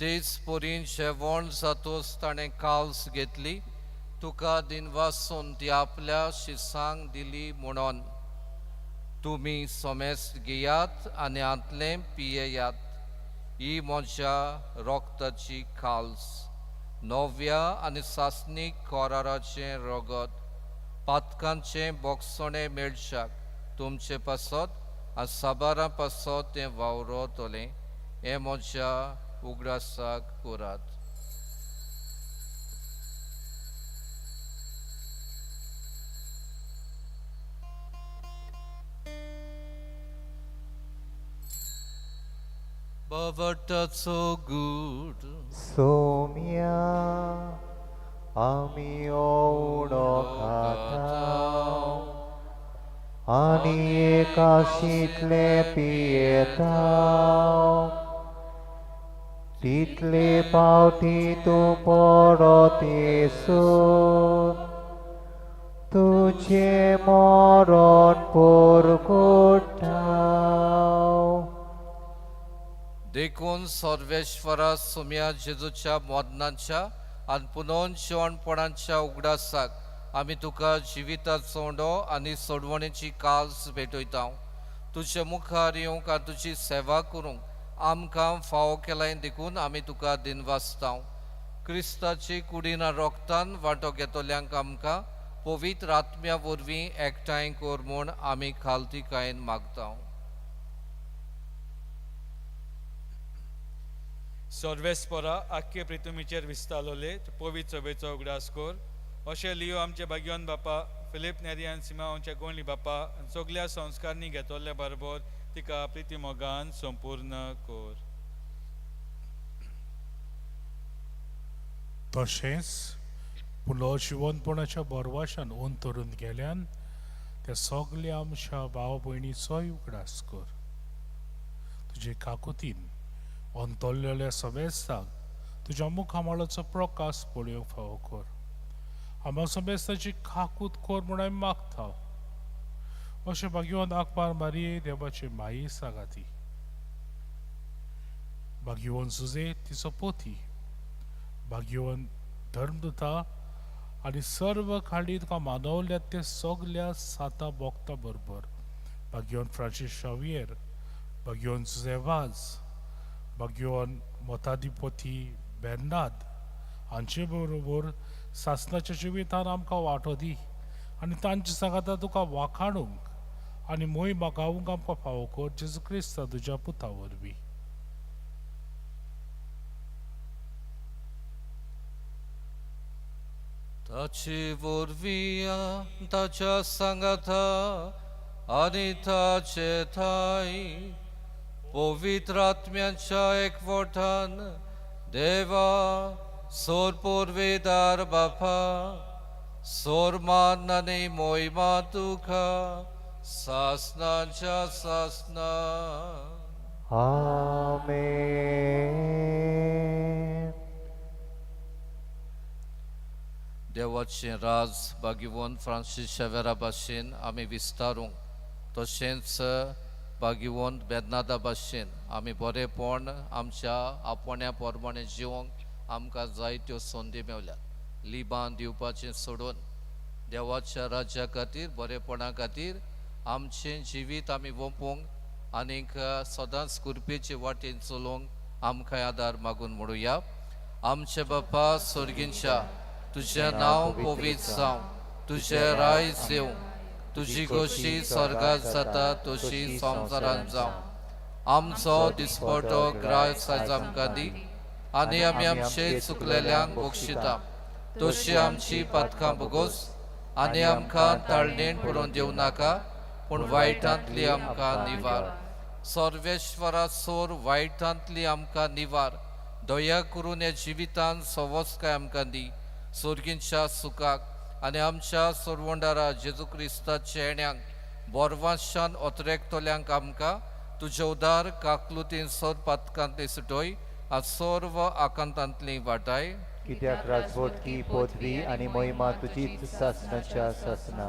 तेच परीन जेवण जातोच ताणें काल्स घेतली, तुका दिनवासून ती आपल्या शिसांक दिली म्हणून तुमी सोमेस घेयात आनी हांतलें पियेयात. ही म्हज्या रोगताची खाल्स, नव्या आनी सासणीक कराराचें रगत, पातकांचें बोगसणें मेळशाक तुमचे पासत आनी साबारां पासत तें वावरतलें. हें म्हज्या उगडासाक करात. बावटाचो गूढ सोम्या आमी उणो खाता आनी एकाशींतलें पियेता, तितले पावटी तूं परत येसून तुजें मरण परगट्टा. देखून सर्वेश्वरा सुम्या जेजूच्या मरणाच्या आनी पुनोन जिवणपणाच्या उगडासाक आमी तुका जिविताचो उंडो आनी सोडवणेची काल्स भेटयता. तुजे मुखार येवंक आनी तुजी सेवा करूंक आमकां फावो केलाय देखून आमी तुका दिनवासता. क्रिस्ताची कुडीन रोगतान वांटो घेतल्यांक आमकां पवित्र आत्म्या वरवीं एकठांय कर म्हूण आमी खालतीकायेन मागता. सर्वेस्परा आख्खे प्रितुमीचेर विस्तारलोले पवित्र सभेचो उगडास कर. अशें लियो आमचे भाग्यवान बापा फिलीप नेरी आनी सिमांवच्या गोंडली बापा आनी सगल्या संस्कारांनी घेतल्या बरोबर तिका प्रिती मोगान संपूर्ण कर. तशेंच पुनर्जिवनपणाच्या बोरवाशान अंतरून गेल्यान त्या सगल्या आमच्या भाव भयणीचोय उगडास कर. तुजे काकुतीन अंतरलेल्या समेस्तांक तुज्या मुखामळाचो प्रकाश पळोवंक फावो कर. आमकां समेस्ताची काकूत कर म्हूण आमी मागता. अशें भाग्यवान आकबार मारये देवाचे माई सागाती, भाग्यवान सुजे तिचो पोती, भाग्यवान धर्मदुता आनी सर्व खाली तुका मानवल्यात ते सगल्या साता बोगता बरोबर भाग्यवान फ्रांसीस शावियर, भाग्यवान सुजे वाज, भाग्यवान मताधिपती बेर्नाद हांचे बरोबर सासणाच्या जिवितान आमकां वांटो दी आनी तांचे सांगाता तुका वाखाणूंक आनी मोय मागावूंक आमकां फावो कर जेजू क्रिस्ता तुज्या पुता वरवीं. ताचे वरवीं ताच्या सांगाता आनी ताचे ठांय पवित्र आत्म्यांच्या एकवटान देवा सोर पुर्वेदार बापा सोर मान आनी मोहिमा तुका सासनाच्या सासना. आमेन. देवाचें राज भाग्यवंत फ्रांसीस शेवेरा भाशेन आमी विस्तारूंक, तशेंच भाग्यवंत बेर्नादा भाशेन आमी बरेपण आमच्या आपोण्या प्रमाणें जिवंक आमकां जायत्यो संदी मेवल्यात. लिबान दिवपाचें सोडून देवाच्या राज्या खातीर बरेपणा खातीर आमचें जिवीत आमी वोंपूंक आनीक सदांच कुरपेचे वाटेन चलोवंक आमकां आदार मागून म्हणुया. आमचे बापा सोर्गींच्या, तुजें नांव पवित्र जावं, तुजें रायज येवं, तुजी गोशी स्वर्गात जाता तशी संवसारांत जावं. आमचो दिसपटो ग्रास आयज आमकां दी आनी आमी आमचे चुकलेल्यांक बक्षिता तशी आमची पातकां भोगोस आनी आमकां ताळणेन पडोवन दिवं नाका, पूण वायटांतली आमकां निवार. सर्वेश्वरा सोर वायटांतली आमकां निवार. दया करून ह्या जिवितान सवस्काय आमकां दी. सोर्गींच्या सुखाक आनी आमच्या सोरवंडारा जेजू क्रिस्ताच्या येण्याक बोरवाशान अत्रेकतल्यांक आमकां तुजे उदार काकलुतीन सोर पातकांतली सुटय आनी सर्व आकांतांतली वाटाय. कित्याक राजवटकी पदवी आनी महिमा तुजीच सासणाच्या सासना.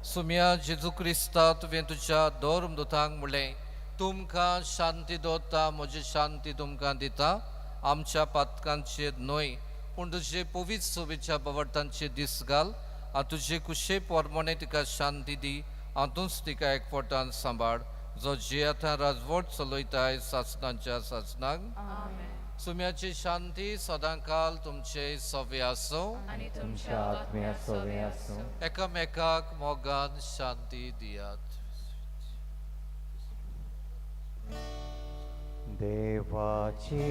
सुम्या जेजू क्रिस्ता, तुवें तुज्या धर्मदुतांक म्हणलें, तुमकां शांती दवरता, म्हजी शांती तुमकां दिता. आमच्या पातकांचेर न्हय पूण तुजे पवित्र सोबेच्या बवडतांचे दीस घाल आनी तुजे कुशे पोरमोणे तिका शांती दी आनी तूंच तिका एकवटान सांबाळ जो जियेता राजवट चलयताय सासणाच्या सासणाक. सुम्याची शांती सदांकाल तुमचे सवे आसूं आनी तुमच्या आत्म्या सवे आसूं. एकामेकाक मोगान शांती दियात. देवाची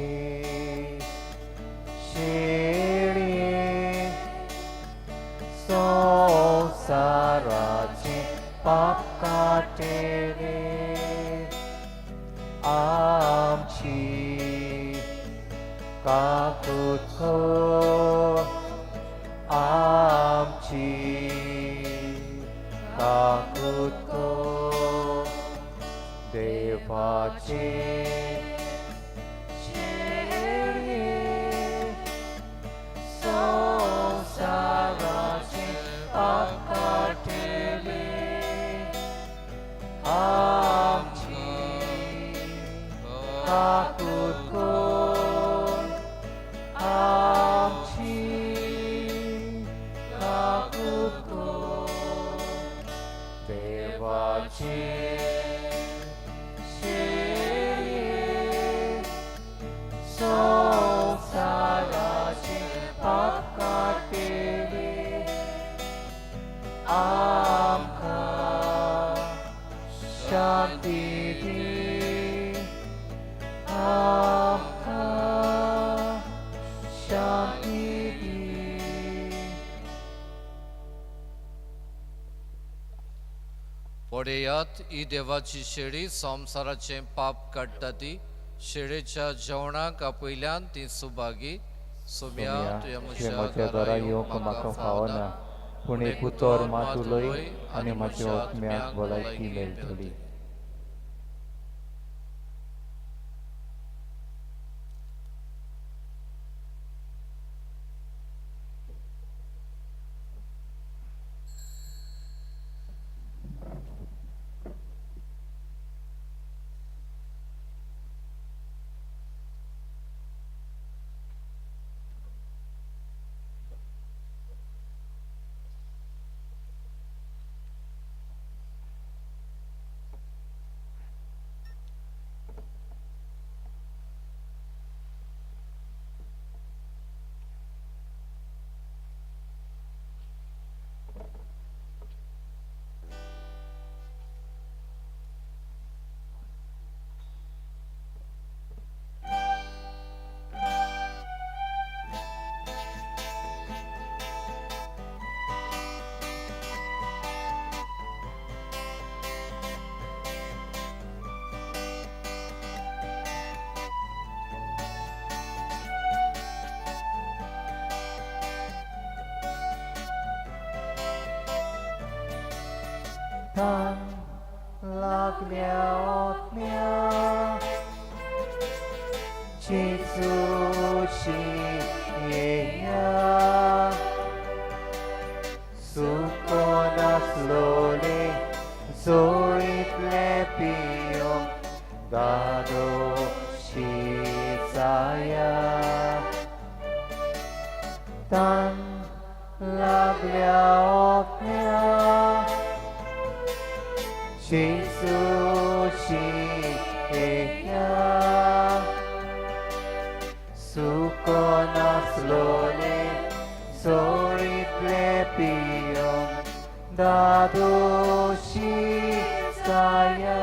शेळी संवसाराचे पाप काडटले आमची काकूत कर, आमची काकूत कर. देवाचे शेळये संवसाराचे पाप काडटले आमची काकूत कर, आमची काकूत कर. देवाचे शेळये संवसाराचे पाप काडटले आमकां शांती दी, आमकां शांती दी. पळयात ही देवाची शेळी संवसाराचें पाप काडटा ती शेळेच्या जेवणाक आपयल्यान ती सुभागी. सोम्या तुवें तुवें म्हज्या घरा येवंक म्हाका फावना, पूण एक उतर मात उलय आनी म्हज्या आत्म्याक भलायकी मेळटली. तान लागल्या आत्म्या जेजूशी येया, सुको नासलोले जोळींतले पियोंक दादोशी जाया. तान लागल्या आत्म्या जेजूशी येया, सुको नासलोले जोळींतले पियोंक दादोशी जाया.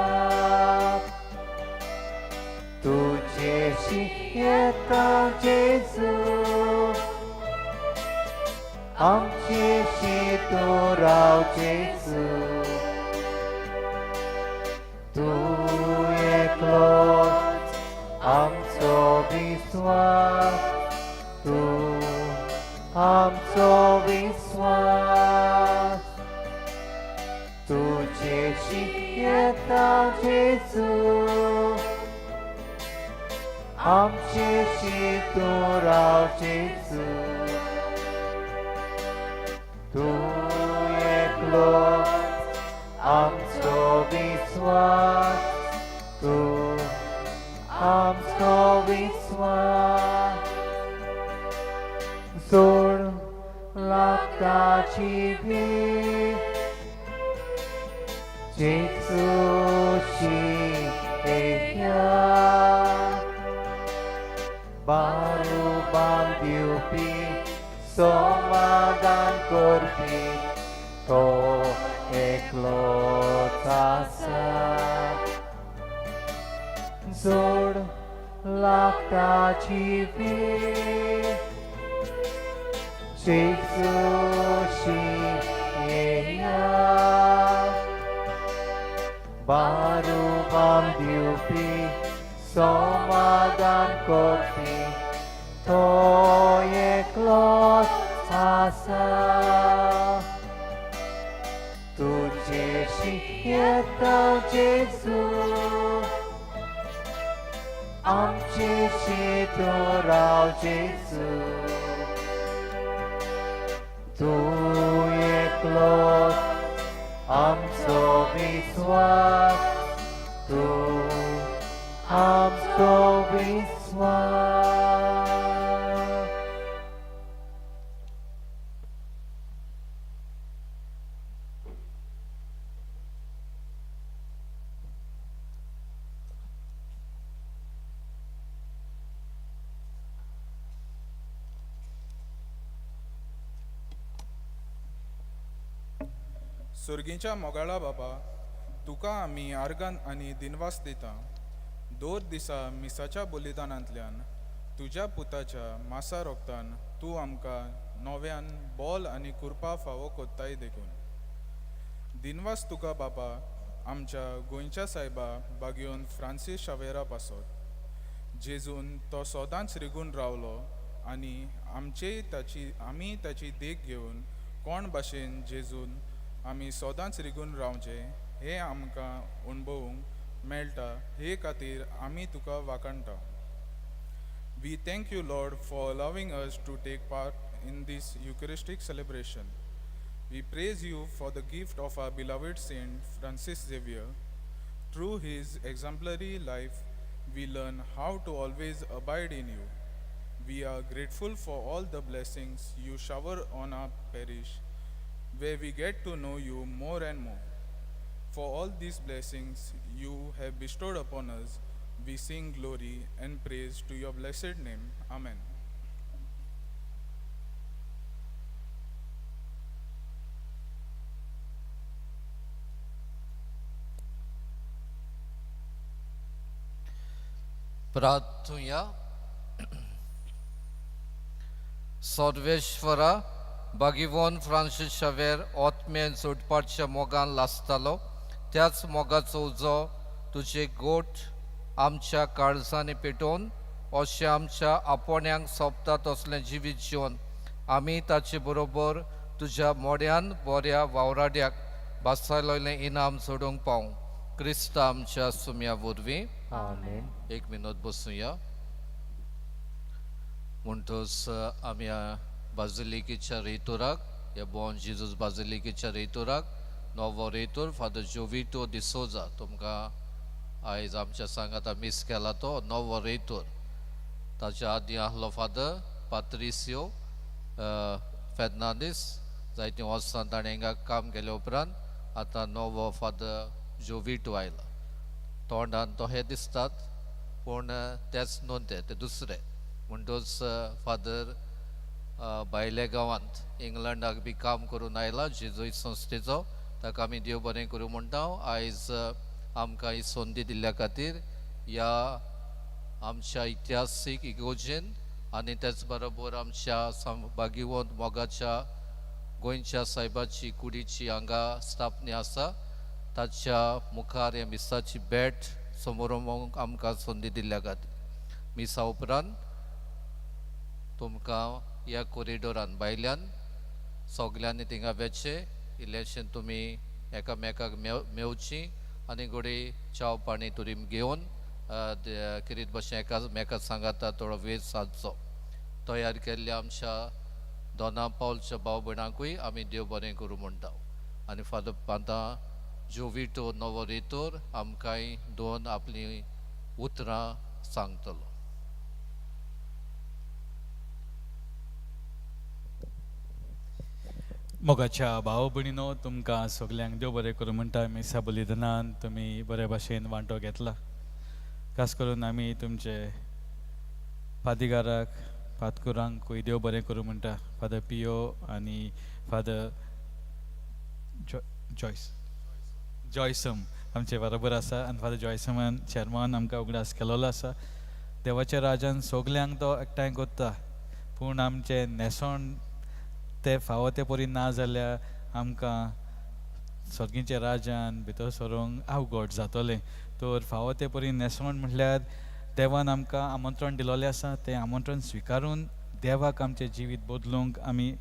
तुजेशी येता जेजू, आमचेशी तूं राव जेजू, तूं एकलोच आमचो विस्वास, तूं आमचो विस्वास. तुजेशी येता जेजू, आमचेशी तूं राव जेजू, तूं एकलोच आमचो विस्वास, तूं आमचो विस्वास. लागताची भेट जेजूशी येया बारुबाम दिवपी समाधान करपी तो एकलोच आसा जोड लागताची भेट जेजूशी येया बारुबाम दिवपी समाधान करपी तो एकलोच आसा तुजेशी येता जेजू आमचेशी तूं राव जेजू तूं एकलोच आमचो विस्वास तूं आमचो विस्वास. सुर्गीच्या मोगाळा बाबा, तुका आमी आर्गान आनी दिनवास दिता. दोर दिसा मिसाच्या बलिदानांतल्यान तुज्या पुताच्या मासा रोगतान तूं आमकां नव्यान बोल आनी कुरपा फावो कोत्ताय देखून दिनवास तुका बाबा. आमच्या गोंयच्या सायबा बागयोन फ्रांसीस शावेरा पासत जेजून तो सदांच रिगून रावलो आनी आमचेय ताची आमी ताची देख घेवन कोण भाशेन जेजून आमी सदांच रिगून रावचें हें आमकां अणभवूंक मेळटा हे खातीर आमी तुका वाखाणटा. We thank you, Lord, for allowing us to take part in this Eucharistic celebration. We praise you for the gift of our beloved Saint Francis Xavier. Through his exemplary life, we learn how to always abide in you. We are grateful for all the blessings you shower on our parish, where we get to know you more and more. For all these blessings you have bestowed upon us, we sing glory and praise to your blessed name. Amen. प्रार्थुया. सर्वेश्वरा, बागिवोन फ्रांसीस शावेर ओतमेन सुटपाच्या मोगान लासतालो, त्याच मोगाचो उजो तुजे गोट आमच्या काळजांनी पेटोवन अशें आमच्या आपोण्यांक सोंपता तसलें जिवीत जिवन आमी ताचे बरोबर तुज्या मोड्यान बऱ्या वावराड्याक बासायलें इनाम सोडूंक पावूं, क्रिस्त आमच्या सुम्या वरवीं. आमेन. एक मिनट बसुया. म्हणटच आमी बाजिलिकेच्या रेतोराक, ह्या बॉन जिजूस बाजिलिकेच्या रेतोराक, नवो रेतोर फादर जोविटो डिसोजा, तुमकां आयज आमच्या सांगाता मीस केला तो नवो रेतोर. ताच्या आदीं आहलो फादर पात्रिसियो फेर्नांदीस. जायतीं वर्सां ताणें हिंगा काम केल्या उपरांत आतां नवो फादर जोविटो आयला. तोंडान तो हे दिसतात पूण तेच न्हू ते, ते दुसरे. म्हणटच फादर भायल्या गांवांत इंग्लंडाक बी काम करून आयला जेजुईत संस्थेचो. ताका आमी देव बरें करूं म्हणटा आयज आमकां ही संदी दिल्ल्या खातीर ह्या आमच्या इतिहासीक इगोजेन आनी तेच बरोबर आमच्या बागिवंत मोगाच्या गोंयच्या सायबाची कुडीची हांगा स्थापनी आसा, ताच्या मुखार ह्या मिसाची भेट समोर आमकां संदी दिल्ल्या खातीर. मिसा उपरांत तुमकां ह्या कॉरिडोरान भायल्यान सगल्यांनी थिंगा वेचें, इल्लेशें तुमी एकामेकाक मेवची आनी घोडये च्याव पाणी तुरी घेवन किरीत भशेन एकामेका सांगाता थोडो वेळ सादचो. तयार केल्ल्या आमच्या दोना पावलच्या भाव भयणांकूय आमी देव बरें करूं म्हणटा. आनी फादर आतां जोविटो नवो रेतोर आमकांय दोन आपलीं उतरां सांगतलो. मोगाच्या भाव भयणीनो, तुमकां सगल्यांक देव बरें करूं म्हणटा. मिसा बलिदानान तुमी बरे भाशेन वांटो घेतला. खास करून आमी तुमचे पादिगाराक, पातकुरांकूय देव बरें करूं म्हणटा. फादर पियो आनी फादर जॉयस जॉयसम आमचे बरोबर आसा आनी फादर जॉयसमान चेरमान आमकां उगडास केलोलो आसा. देवाच्या राजान सगल्यांक तो एकठांय करता, पूण आमचें न्हेसण ते फावो ते परी ना जाल्यार आमकां सर्गीच्या राजान भितर सरूंक अवघड जातलें. तर फावो ते परी न्हेसण म्हटल्यार देवान आमकां आमंत्रण दिलोलें आसा, तें आमंत्रण स्विकारून देवाक आमचें जिवीत बदलूंक आमी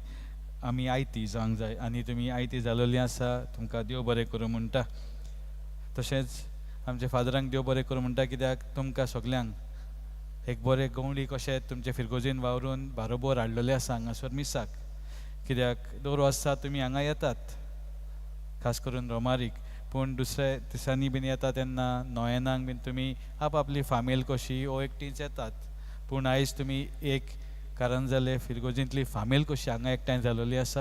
आमी आयती जावंक जाय. आनी तुमी आयती जालोली आसा, तुमकां देव बरें करूं म्हणटा. तशेंच आमच्या फादरांक देव बरें करूं म्हणटा, कित्याक तुमकां सगल्यांक एक बरें गवळी कशें तुमचे फिरगोजीन वावरून बारोबर हाडलेलें आसा हांगासर मिसाक. कित्याक दर वर्सा तुमी हांगा येतात, खास करून रोमारीक, पूण दुसऱ्या दिसांनी बीन येता तेन्ना नोयेनांक बीन तुमी आपआपली फामील कशी ओ एकटींच येतात. पूण आयज तुमी एक कारण जालें फिरगोजींतली फामील कशी हांगा एकठांय जालोली आसा.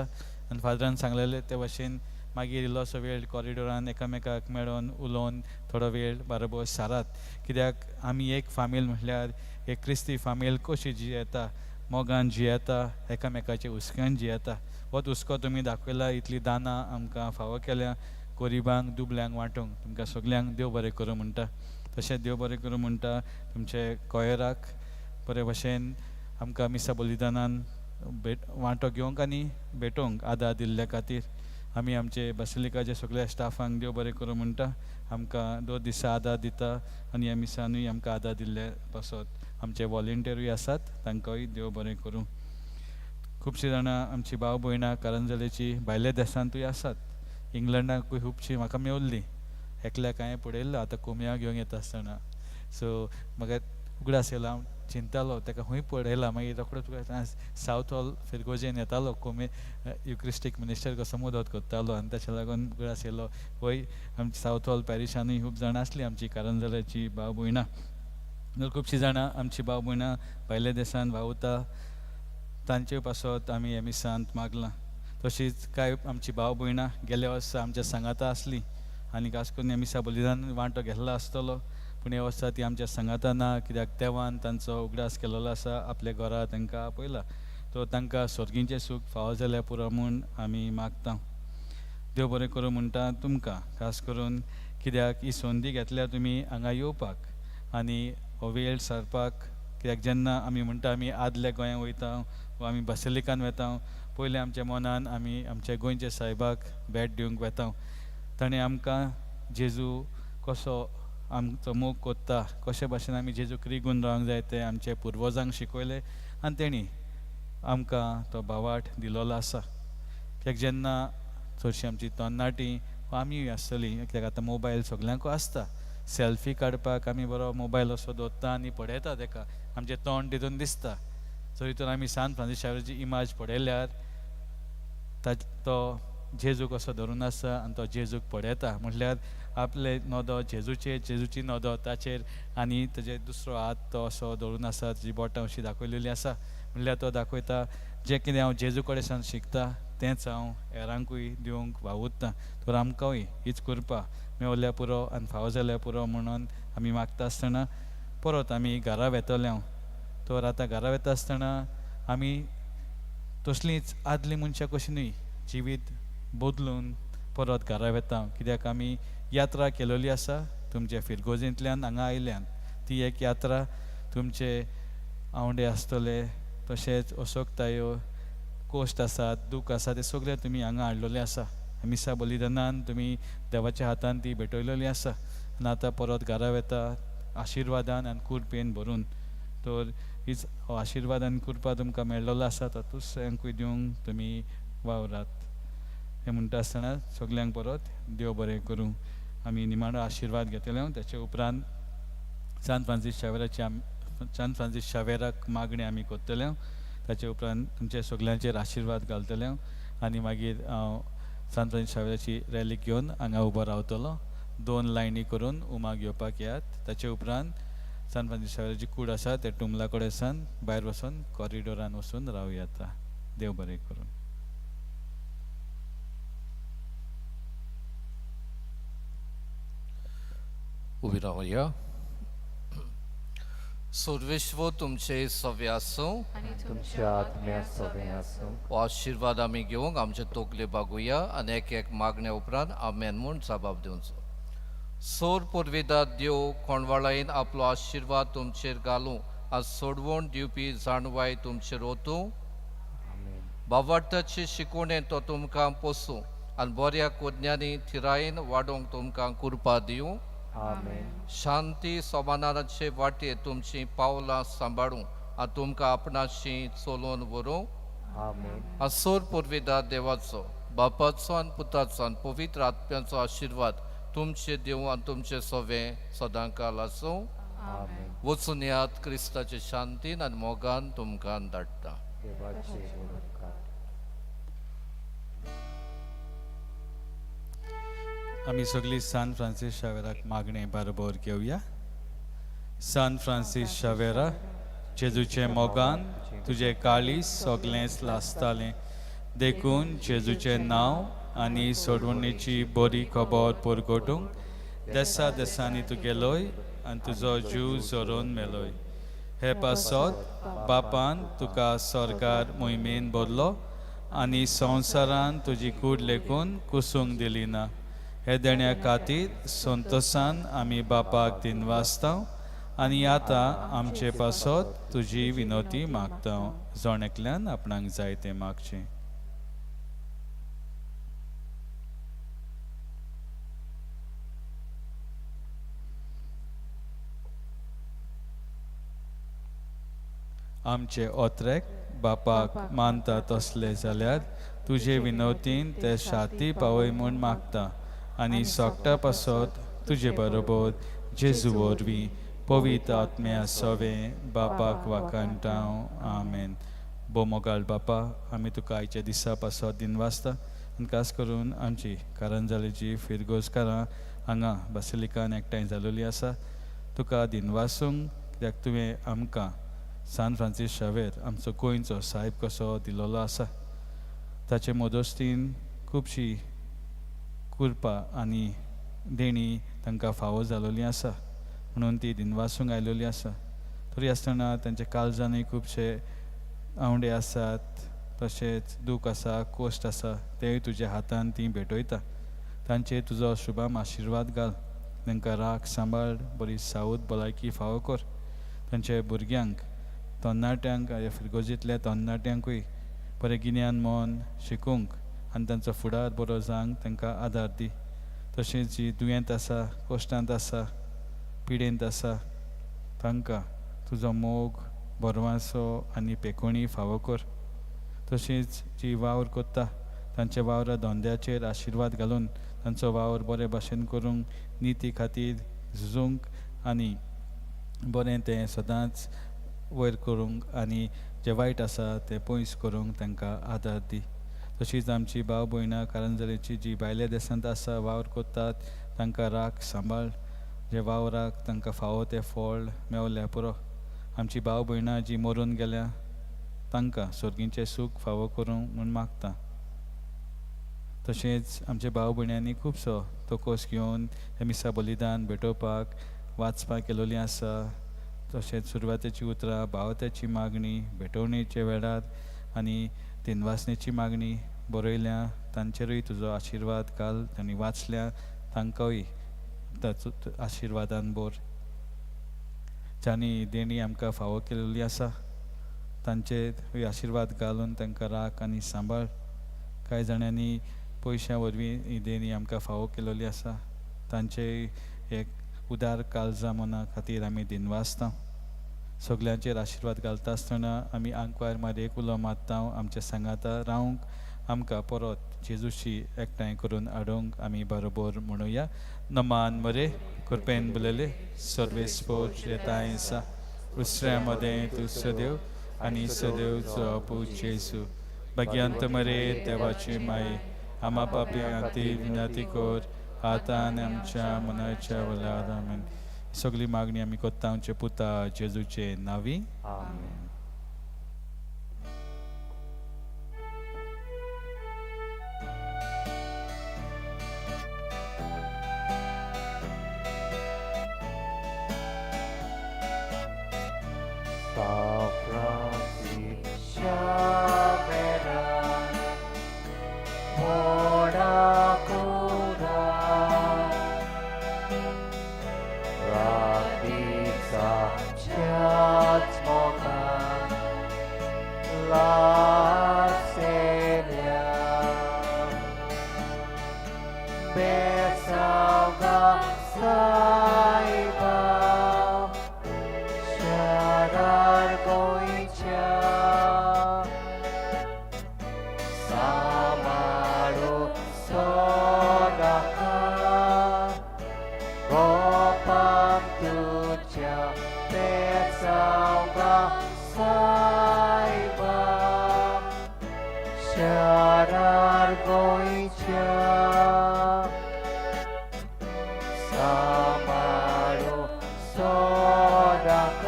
आनी फादरान सांगलेलें ते भाशेन मागीर इल्लोसो वेळ कॉरिडोरान एकामेकाक मेळोन उलोवन थोडो वेळ बारोबर सारात, कित्याक आमी एक फामील म्हटल्यार एक क्रिस्ती फामील कशी जियेता, मोगान जियेता, एकामेकाचे हुस्क्यान जियेता. होच हुस्को तुमी दाखयला, इतली दानां आमकां फावो केल्या गरिबांक दुबल्यांक वांटूंक. तुमकां सगल्यांक देव बरें करूं म्हणटा. तशेंच देव बरें करूं म्हणटा तुमचे कोयराक बरे भशेन आमकां मिसा बलिदानान भेट वांटो घेवंक आनी भेटोवंक आदार दिल्ल्या खातीर. आमी आमचे बासिलिकाचे सगळ्या स्टाफांक देव बरें करूं म्हणटा, आमकां 2 दिसां आदार दिता आनी ह्या मिसानूय आमकां आदार दिल्ले पासत. आमचे वॉलंटियरूय आसात, तांकांय देव बरें करूं. खुबशीं जाणां आमची भाव भयणां करंजलेची भायल्या देशांतूय आसात. इंग्लंडाकूय खुबशीं म्हाका मेवल्लीं, एकल्याक हांवें पळयल्लो आतां कोमया घेवंक येता आसतना. सो म्हाका उगडास येयलो, हांव चिंतालो ताका खंय पळयला, मागीर रोखडोच उगडास सावथ हॉल फिरगोजेन येतालो, कोमे युक्रिस्टीक मिनिस्टर कसो मदत करतालो आनी ताच्या लागून उगडास येयलो. वय आमची सावथ हॉल पॅरिशानूय खूब जाणां आसलीं आमची करंजलेची भाव भयणां. खुबशीं जाणां आमची भाव भयणां भायल्या देशान वावुरता, तांचे पासत आमी ह्या मिसांत मागलां. तशीच कांय आमची भाव भयणां गेल्या वर्सा आमच्या सांगाता आसलीं आनी खास करून ह्या मिसा बलिदान वांटो घेतलो आसतलो, पूण ह्या वर्सा ती आमच्या सांगाता ना, कित्याक देवान तांचो उगडास केलेलो आसा, आपल्या घरा तांकां आपयला. तो तांकां सर्गीचें सूख फावो जाल्यार पुरो म्हूण आमी मागता. देव बरें करूं म्हणटा तुमकां, खास करून कित्याक ही संदी घेतल्या तुमी हांगा येवपाक आनी हो वेळ सारपाक. कित्याक जेन्ना आमी म्हणटा आमी आदल्या गोंयांत वयता वा आमी बासिलिकान वता, पयलें आमच्या मनान आमी आमच्या गोंयच्या सायबाक भेट दिवंक वता. ताणें आमकां जेजू कसो आमचो मोग कोत्ता, कशे भाशेन आमी जेजूक रिगून रावंक जाय तें आमच्या पुर्वजांक शिकयलें आनी तेणी आमकां तो भावाट दिलोलो आसा. कित्याक जेन्ना चडशीं आमची तरणाटीं वा आमीय आसतलीं, कित्याक आतां मोबायल सगल्यांकूय आसता, सेल्फी काडपाक आमी बरो मोबायल असो दवरता आनी पळयता तेका, आमचें तोंड तितून दिसता. सो हितून आमी सांत फ्रांसीस शावेराची इमेज पळयल्यार तो जेजूक असो धरून आसा आनी तो जेजूक पळयता, म्हटल्यार आपले नदो जेजूचेर, जेजूची नदो ताचेर, आनी ताजे दुसरो हात तो असो धरून आसा, ताजी बोटां अशी दाखयलेली आसा, म्हटल्यार तो दाखयता जें कितें हांव जेजू कडेन सावन शिकता तेंच हांव हेरांकूय दिवंक वावुरता. तर आमकांय हीच कृपा मेवल्या पुरो आनी फावो जाल्यार पुरो म्हणून आमी मागता आसतना परत आमी घरा वेतले. हांव तर आतां घरा वेता आसतना आमी तसलींच आदलीं मनशां कशीं न्हय, जिवीत बदलून परत घरा वेता, कित्याक आमी यात्रा केलोली आसा तुमचे फिरगोजेंतल्यान हांगा आयल्यान. ती एक यात्रा तुमचे आवंडे आसतले, तशेंच असोकतायो, कोश्ट आसात, दूख आसा, ते सगळे तुमी हांगा हाडलेले आसा. मिसा बलिदानान तुमी देवाच्या हातान ती भेटयलेली आसा आनी आतां परत घरा वेता आशिर्वादान आनी कुरपेन भरून. तर हीच हो आशिर्वाद आनी कृपा तुमकां मेळ्ळलो आसा, तो दुसऱ्यांकूय दिवंक तुमी वावरात. हें म्हणटा आसतना सगल्यांक परत देव बरें करूं. आमी निमाणो आशिर्वाद घेतले, ताचे उपरांत सांत फ्रांसीस शावेराची सांत फ्रांसीस शावेराक मागणें आमी करतले, ताचे उपरांत तुमच्या सगल्यांचेर आशिर्वाद घालतले आनी मागीर हांव सांत फ्रांसीस शावेराची रॅली घेवन हांगा उबो रावतलो. 2 लायनी करून उमा घेवपाक येयात. ताचे उपरांत सांत फ्रांसीस शावेराची कूड आसा ते टुमला कडेन सावन भायर वचून कॉरिडोरान वचून रावया. देव बरें करूं. उबी रावया. सर्वेश्वर तुमचे सवे आसूं तुमच्या आत्म्या सवे आसूं. हो आशिर्वाद आमी घेवंक आमचे तकले बागुया आनी एक एक मागण्या उपरांत आमेन म्हूण जबाब दिवचो. सोर पुर्विदा देव कोणवाळायेन आपलो आशिर्वाद तुमचेर घालूं आनी सोडवण दिवपी जाणवाय तुमचेर ओतूं. बावार्थाचे शिकवणेन तो तुमकां पोसूं आनी बऱ्या कुज्ञांनी थिरायेन वाडोवंक तुमकां कृपा दिवं. शांती समाधानाचे वाटेर तुमचीं पावलां सांबाळूं आनी तुमकां आपणाशी चलोवन व्हरूं. आनी सोर पुर्विदा देवाचो बापाचो आनी पुताचो आनी पवित्र आत्म्याचो आशिर्वाद तुमचे देव आनी तुमचे सवे सदांकाल आसूं. वचून यात क्रिस्ताचे शांतीन आनी मोगान तुमकां धाडटा. आमी सगळीं सान फ्रांसीस शावेराक मागणें बारोबर घेवया. सान फ्रांसीस शावेरा, जेजूचे मोगान तुजें काळीज सगळेंच लासतालें, देखून जेजूचें नांव आनी सोडवणेची बरी खबर परगटूंक देसा देसांनी तूं गेलोय आनी तुजो जीव झरोवन मेलोय. हे पासत बापान तुका स्वर्गार मोहिमेन भरलो आनी संवसारान तुजी कूड लेखून कुसूंक दिली ना. हे देण्या खातीर संतोसान आमी बापाक दिनवासता आनी आतां आमचे पासत तुजी विनोती मागता. जण एकल्यान आपणाक जाय तें मागचें. आमचे ओत्रेक बापाक मानता तसले जाल्यार तुजे विनोतीन ते शाती पावय म्हूण मागता आनी सोगटा पासत तुजे बरोबर जेजू वरवीं पवित्र आत्म्या सवे बापाक वाखाणटा. आमेन. बोमोगाल बापा, आमी तुका आयच्या दिसा पासत दिनवासता आनी खास करून आमची कारंजालीची फिरगोजकारां हांगा बासिलिकान एकठांय जालोली आसा. तुका दिनवासूंक कित्याक तुवें आमकां सान फ्रांसीस शावेर आमचो गोंयचो सायब कसो दिलोलो आसा. ताचे मदोस्तीन खुबशी कृपा आनी देणी तांकां फावो जालोली आसा म्हणून ती दिनवासूंक आयलोली आसा. तरी आसतना तांच्या काळजानूय खुबशे आंवडे आसात, तशेंच दूख आसा, कोश्ट आसा, तेय तुज्या हातान ती भेटयता. तांचेर तुजो शुभाम आशिर्वाद घाल, तांकां राख सांबाळ, बरी सावद भलायकी फावो कर. तांच्या भुरग्यांक, तरणाट्यांक, फिरगोजींतल्या तरणाट्यांकूय बरें गिन्यान मन शिकूंक आनी तांचो फुडार बरो जावंक तांकां आदार दी. तशेंच जी दुयेंत आसा, कश्टांत आसा, पिडेंत आसा, तांकां तुजो मोग, बरवासो आनी पेकोणी फावो कर. तशेंच जी वावर करता तांच्या वावरा धंद्याचेर आशिर्वाद घालून तांचो वावर बरे भाशेन करूंक, निती खातीर झुजूंक आनी बरें तें सदांच वयर करूंक आनी जें वायट आसा तें पयस करूंक तांकां आदार दी. तशीच आमची भाव भयणां कारंजलेची जी भायल्या देशांत आसा, वावर करतात, तांकां राख सांबाळ, जे वावराक तांकां फावो तें फळ मेवल्यार पुरो. आमची भाव भयणां जी मरून गेल्या तांकां सर्गीचें सूख फावो करूंक म्हूण मागता. तशेंच आमच्या भाव भयणांनी खुबसो तोकोस घेवन हें मिसा बलिदान भेटोवपाक वाचपाक केलोलीं आसा. तशेंच सुरवातेची उतरां, भावत्याची मागणी, भेटवणेच्या वेळार आनी दिनवासनेची मागणी बरयल्या, तांचेरूय तुजो आशिर्वाद घाल. तांणी वाचल्या तांकांय ताचो आशिर्वादान भर. जांणी देणी आमकां फावो केलेली आसा तांचेर आशिर्वाद घालून तांकां राख आनी सांबाळ. कांय जाणांनी पयशां वरवीं ही देणी आमकां फावो केलेली आसा, तांचे एक उदार काळजा मना खातीर आमी दिनवासता. सगल्यांचेर आशिर्वाद घालता आसतना आमी आंकवार मारयेक उलो मारता, आमच्या सांगाता रावंक आमकां परत जेजूशी एकठांय करून हाडूंक आमी बरोबर म्हणुया. नमान मरे कृपेन बुलयले सर्वेस्पोर येताय आसा, दुसऱ्या मदें तूं सदैव आनी सदैवचो आपू जेजू. भाग्यांत मरे देवाची माये, आमा पापी खातीर विनंती कर आतां आनी आमच्या मनाच्या वेळार. आमेन. सगळी मागणी आमी कोत्ता आमचे पुता जेजूचे नांवी. आमेन. सांबाळू सदांकाळ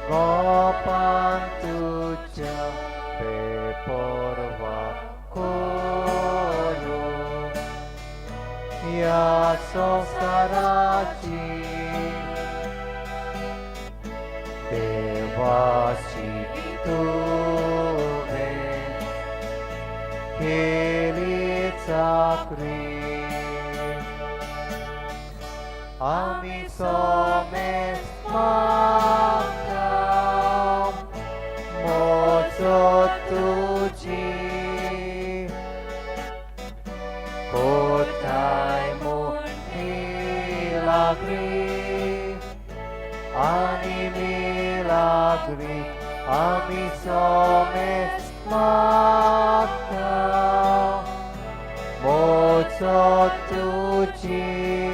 गोपान तुज्या बेपर्वा करूं ह्या संवसाराची देवाची तुवें केली चाकरी आमी सोमेस्त मागता मोजत तुजी कोताय म्हूण मिलाग्री आनी मिलाग्री आमी सोमेस्त मागता मोजत तुजी.